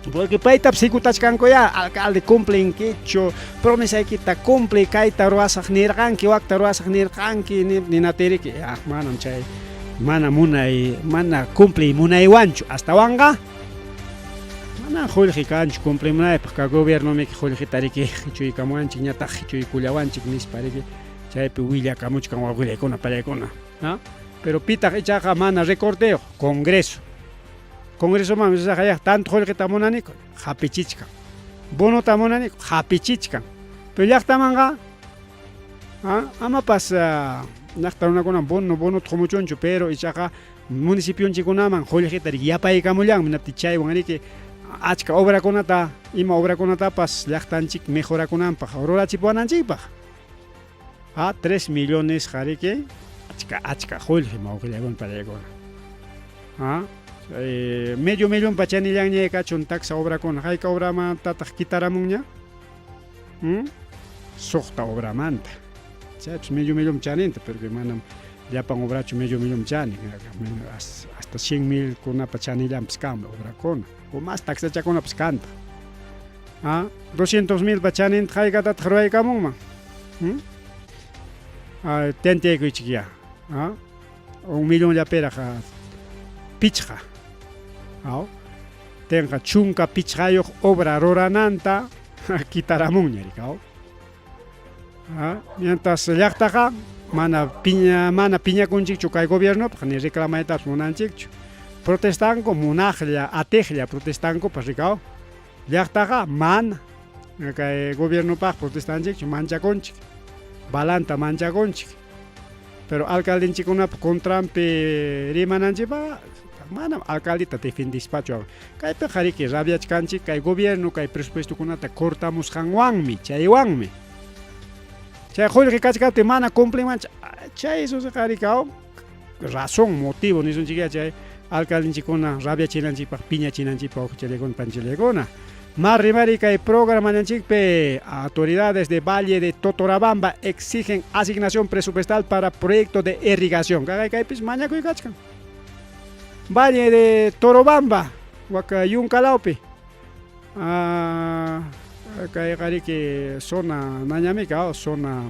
Porque paytapas hikutachkanku ya, alcalde cumplinkichu, promesaykita cumpli, kayta ruwasaq nirqanki, wakta ruwasaq nirqanki, ninatiriki, ah, manam chay mana munay, mana cumpliy munaywanchu, astawanqa mana qullqi kanchu cumplimunaypaq, ka gobiernomiki qullqita riki qichuykamuwanchik, ñataq qichuykullawanchik nispa riki chaypi willakamuchkan wawqillaykuna pallaykuna, ¿no? Pero pitaq ichaqa mana recorteo, Congreso. Congresoman yaq tanto qullqita munaniku, hapichichkan. Bonota munaniku, hapichichkan. Pero llaqtamanqa amapas llaqta runakuna bono bonota qumuchunchu, pero ichaqa Municipionchikkunaman qullqita riki yapaykamullanmi, hinaptin chaywan riki achka obrakunata, ima obrakunatapas llaqtanchik mejorakunanpaq rurachipuwananchikpaq. A 3 millones riki achka achka qullqi wawqillaykuna pariykuna. A medio millón pachanillanña kachun taksa obrakuna, hayka obramantataq kitaramunña? Suqta obramanta. Chaypis medio millón chaninta, pero que manam llapan obrachu medio millón chanin, hasta 100 mil kunapa chanillanpis kanmi obrakuna, o más taksachakunapas kantaq. Ah, 200 mil pa chaninta haykatataq ruwaykamunman? Ah, tanteaykuychik ya. Ah, un millonllapiraq pichqa. Aw. Tenqa chunka pichqayuq obra rurananta kitaramunña rikaw. Ah, mientras llaqtaqa mana piña mana piñakunchikchu kay gobiernopaq ni reclamaytapas munanchikchu. Protestanku munaqlla, atiqlla protestankupas rikaw. Llaqtaqa mana kay gobiernopaq protestanchikchu, manchakunchik. Balanta manchakunchik. Pero alcaldenchikkunapa contranpi rimananchikpaqa manam alcaldeta defendispachu. Kaypiqa riki rabiachkanchik kay gobierno kay presupuestokunata cortamusqanwanmi, chaywanmi. Chay qullqi kachkaptin mana cumplinmanchu, chay susiqa rikaw razón, motivo nisunchikya chay alcaldenchikkuna rabiachinanchikpaq, piñachinanchikpaq wawqichallikuna panichallikuna. Más rimari kay programanchikpi autoridades de Valle de Totorabamba exigen asignación presupuestal para proyecto de irrigación. Kaqay kaypis mañakuy kachkan. Valle de Torobamba, waka Yunkalawpi. Kayqa riki zona nañamika, zona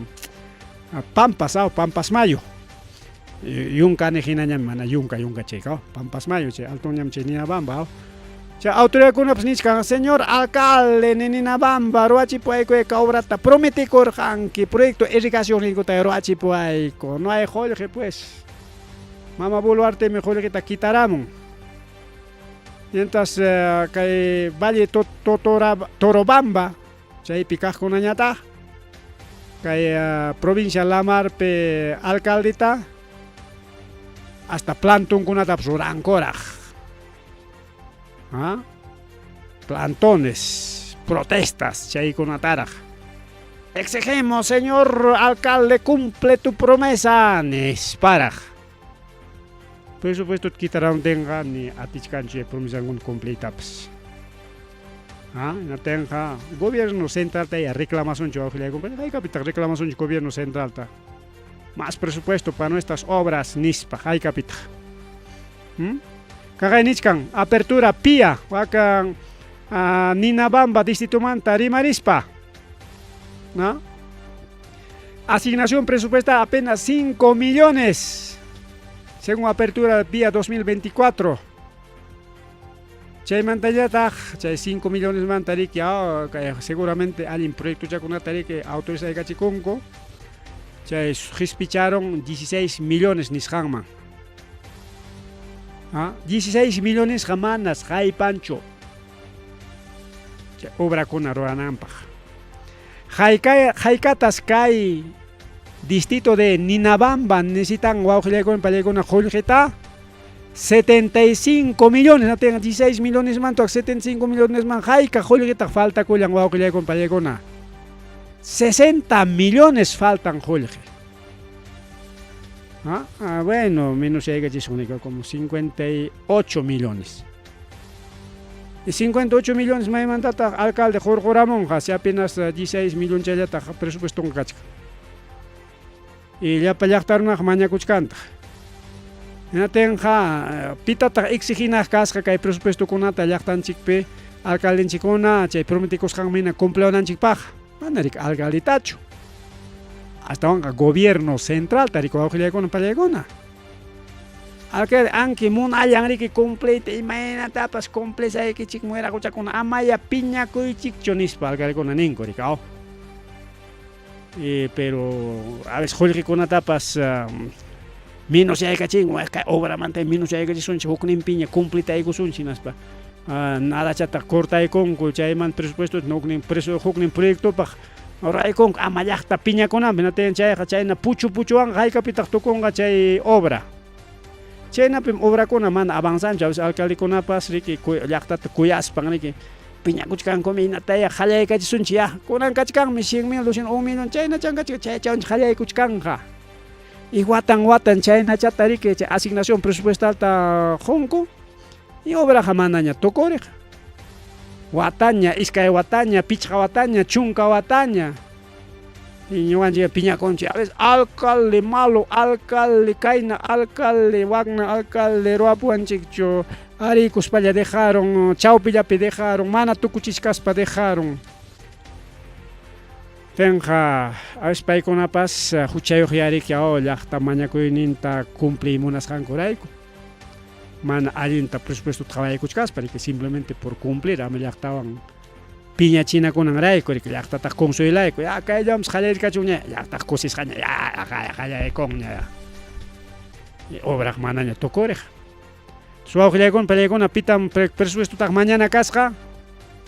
Pampas, Pampas Mayo. Yunka niq hinañami, mana yunka yunka chayka, Pampas Mayo chay altoñam chay Ninabamba. Chay autoridadkunapas nichkan, señor alcalde ni Ninabamba, ruwachipuwayku obrata prometikurqanki, proyecto irrigación ninkuta ruwachipuwayku, no hay qullqi pues. Mama Boluartemi qullqita kitaramun. Mientras kay Valle Torobamba chaypi kaqkunañataq kay provincia Lamarpi alcaldeta hasta plantonkunatapas rurankuraq. ¿Ah? Plantones, protestas chaykunataraq. Exigimos, señor alcalde, cumple tu promesa, nisparaq. Presupuesto kitaramtinqa ni atichkanchu promesankuna cumpliytapas. Ah, hinaptinqa gobierno centralta ya reclamasunchu wawqillayku, haykapitaq reclamasunchu gobierno centralta? Más presupuesto para nuestras obras nispa, haykapitaq? Kaqay nichkan, apertura PIA, wakan Ninabamba distritomanta rimarispa. ¿No? Asignación presupuestada apenas 5 millones, según apertura PIA 2024. Chaymantallataq chay 5 millones manta riki, seguramente allin proyectochakunata riki autorizaykachikunku. Chay qispicharon 16 millones nisqanman. 16 millonesqa manas haypanchu chay obrakuna rurananpaq. Haykatas kay distrito de Ninabamba necesitan wawqillaykuna pallaykuna qullqita 75 millones, no tengan 16 millones man, 75 millones man, hayka qullqitaq faltakullan wawqillaykuna pallaykuna. 60 millones faltan qullqi. Bueno, menos yaykachisqanika como 58 millones. Y 58 millones maymantataq alcalde hurquramunqa, si apenas 16 millón chayllataq presupuestonqa kachkan. Y llapa llaqta runaqa mañakuchkantaq. Hinatinqa pitataq exiginaq kasqa kay presupuestokunata llaqtanchikpi alcaldenchikkuna chay prometikusqanman hina cumpliwananchikpaq, mana riki alcaldetachu. Astawanqa gobierno centralta riki wawqillaykuna pallaykuna. Alcalde anki munallan riki cumpliyta imaynatapas cumplisaykichik wiraqochakuna amaya piñakuychikchu nispa alcaldekuna ninku riki. Pero a veces qullqikunatapas menos yaykachin, kay obramanta menos yaykachisunchik hukninpiña cumplitaykusunchik hinaspa nadachata cortaykunku chayman presupuesto huknin huknin proyectopaq ruraykunku ama llaqta piñakunanpaq hinaptin chayqa chayna puchu puchuwanqa haykapitaq tukunqa chay obra. Chaynapim obrakuna mana avanzanchu, a veces alcaldekunapas riki llaqtata kuyaspan riki piñakuchkankumi hinataya qallaykachisunchik ya, kunan kachkanmi 100 mil, 200, 1 millón chaynachan kachkan, chaychawanchik qallaykuchkanqa. Y watan watan chaynachata riki chay asignación presupuestalta qunku y obraqa manaña tukuriq. Wataña, iskay wataña, pichqa wataña, chunka wataña. Y ñuqanchik piñakunchik, a veces alcalde malo, alcalde kayna, alcalde wakna, alcalde ruwapuwanchikchu, ariykuspalla dejaron, chawpillapi dejaron, mana tukuchichkaspa dejaron. Tenqa, a veces paykunapas huchayuq yariki oh, llaqta mañakuyninta cumpliy munasqankurayku. Mana allinta presupuestota qhawaykuchkaspa, riki simplemente por cumplir ama llaqtawan piñachinakunanrayku, riki llaqtataq consuelayku, ya kayllawanpas qallarikachunña, llaqtaq kusisqaña, ya qallaykunña, ya. Obraq manaña tukuriq. Wawqillaykuna, pallaykuna, pitam presupuestotaq mañana kasqa?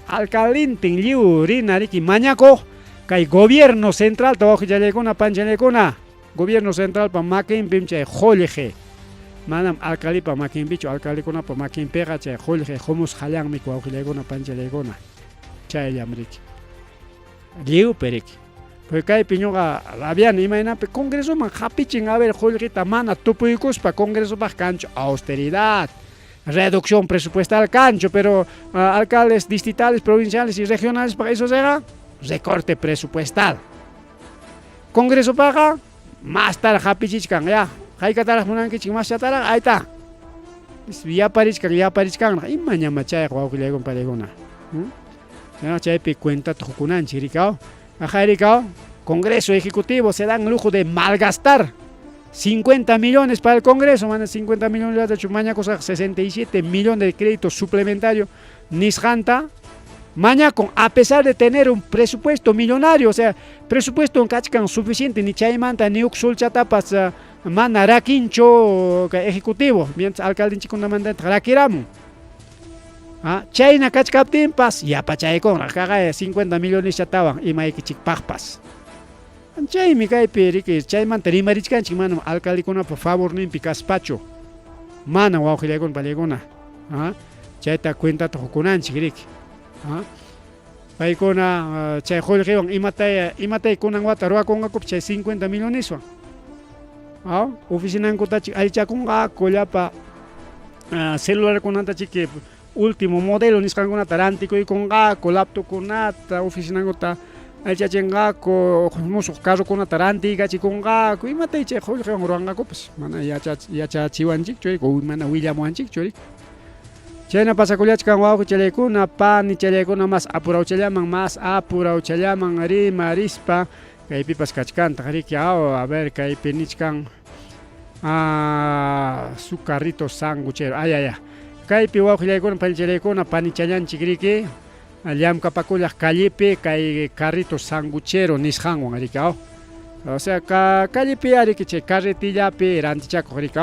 Alcaldintin lliw rina riki mañakuq kay gobierno centralta wawqillaykuna, panchallaykuna, gobierno centralpa makinpim chay qullqi. Manam alcaldepa makinpichu, alcaldekunapa makinpiqa chay qullqi humusqallanmi wawqillaykuna, panchallaykuna. Chayllam riki. Lliwpi riki. Pues kaypi ñuqa rabiani imaynapi congresoman hapichin a ver qullqita mana tupuykuspa congresopaq kanchu austeridad, reducción presupuestal kanchu, pero alcaldes distritales, provinciales y regionales pa eso será recorte presupuestal. Congresopaqa mastaraq hapichichkan ya, haykataraq munankichik maschataraq ahí está. Yaparichkan, yaparichkanraq imañama chayqa wawqillaykuna pallaykuna. Chaypi cuentata qukunanchik rikaw. Ajá, rikaw. Congreso Ejecutivo se dan lujo de malgastar 50 millones para el Congreso, mana 50 millones de mañakusqa 67 millones de crédito suplementario nisqanta mañakun a pesar de tener un presupuesto millonario, o sea, presupuesto kachkan suficiente ni chaymanta ni huk sulchatapas mana rakinchu ejecutivo, mientras alcaldenchikkunamanta rakiramun. Chayna kachkaptinpas yapachaykunraq kaqay 50 millones chatawan imaykichikpaqpas. Chaymi kaypi riki chaymanta rimarichkanchik manam alcaldekunapa favorninpi kaspachu. Mana wawqillaykuna pallaykuna. Chayta cuentata qukunanchik riki. Paykuna chay qullqiwan imatay imatay kunan wata ruwakunqakupas chay 50 milloneswan. Oficinankutachik allichakunqaku llapa celularkunata chiki último modelo nisqankunata rantikuykunqaku, laptopkunata, oficinankuta allichachinqaku, musuq carrokunata rantiykachikunqaku, imatay chay qullqiwan ruwanqakupas mana yachachiwanchikchu mana willamuwanchikchu riki. Chayna pasakullachkan wawqichallaykuna, panichallaykuna mas apurawchallaman, mas apurawchallaman rimarispa kaypipas kachkantaq riki, a ver kaypi nichkan su carrito sanguchero, ay ay ay. Kaypi wawqillaykuna, panichallaykuna, panichallanchik riki llamkapakullaq callepi kay carrito sanguchero nisqanwan riki, o sea, callepi riki chay carretillapi rantichakuq riki,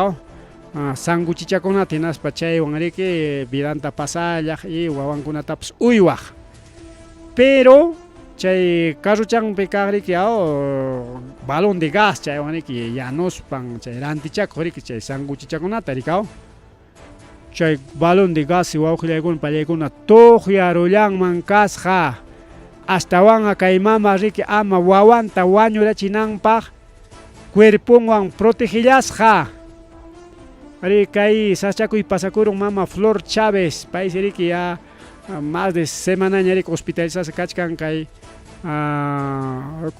sanguchichakunata hinaspa chaywan riki vidanta pasallaq y wawankunatapas uywaq. Pero chay carrochanpi kaq riki balón de gas chaywan riki yanuspan chay rantichakuq riki chay sanguchichakunata riki, chay balón de gas wawqillaykuna pallaykuna tuqyarullanman kasqa. Astawanqa kay mama riki ama wawanta wañurachinanpaq cuerponwan protegillasqa. Ari kay sachakuy pasakurun mama Flor Chávez, paysi riki ya más de semanaña riki hospitalizasqa kachkan kay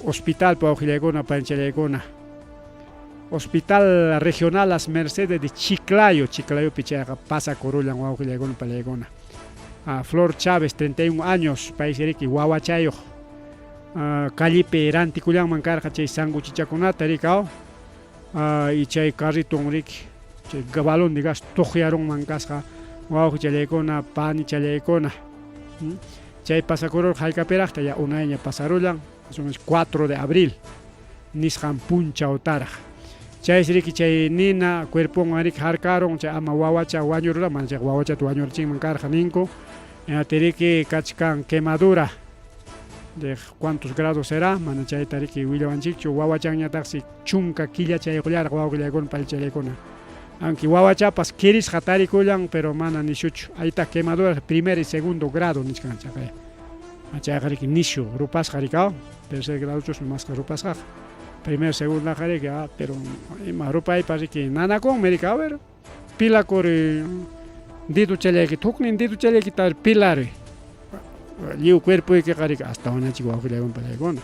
hospital wawqillaykuna panchallaykuna. Hospital Regional Las Mercedes de Chiclayo, Chiclayopi chayqa pasakurullan wawqillaykuna pallaykuna. Flor Chávez, 31 años, paysi riki wawachayuq. Callepi rantikullanman karqa chay sanguchichakunata riki, y chay carriton riki, chay balón de gas tuqyarunman kasqa wawqichallaykuna, panichallaykuna. Chay pasakururqa haykapiraqta ya unayña pasarullan, más o menos 4 de abril nisqan punchawtaraq. Chaysi riki chay nina cuerponwan riki harkarun chay ama wawacha wañurura, mana chay wawachata wañurachinman karqa ninku. Riki kachkan quemadura de cuántos grados será, mana chayta riki willawanchikchu, wawachanñataqsi chunka killachayuqllaraq wawqillaykuna panichallaykuna. Aunque wawachapas kirisqa tarikullan, pero mana nishuchu. Ahí está quemadura primer y segundo grado nichkan chaqay. Chayqa riki nishu rupasqa rikaw, tercer gradochusmi masqa rupasqaqa. Primer, segundaqa riki, ah, pero ima rupaypa riki nanakunmi riki, a ver, pilakuri dedochallaykita, huknin dedochallaykita pilari. Lliw cuerpoykiqa riki hasta wañachik wawqillaykuna pallaykuna.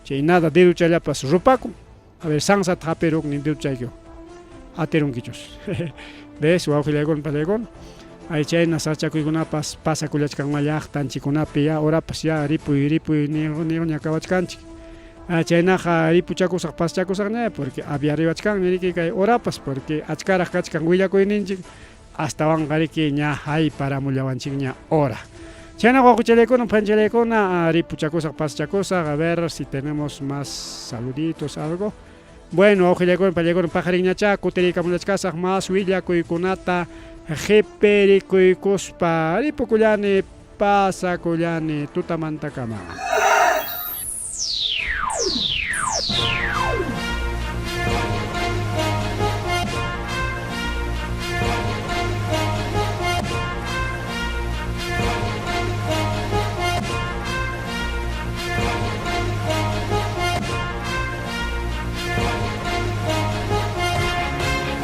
Chay nada dedochallapas rupakun. A ver, sansata hapir huknin dedochaykiwan. Atirunkichus. Ves, wawqillaykuna pallaykuna. Ay chayna sachakuykunapas pasakullachkanma llaqtanchikkunapi ya horapas ya ripuy ripuy niqña kawachkanchik. Chaynaqa ripuchakusaq pasachakusaqña porque aviariwachkanmi riki kay horapas porque achkaraq kachkan willakuyninchik astawanqa riki ña hayparamullawanchikña hora. Chayna wawqichallaykuna phanchallaykuna ripuchakusaq pasachakusaq a ver si tenemos más saluditos algo. Bueno, wawqillaykuna pallaykuna paqarinñachá kutiriykamullachkasaq más willakuykunata qipirikuykuspa ripukullani pasakullani tutamantakama.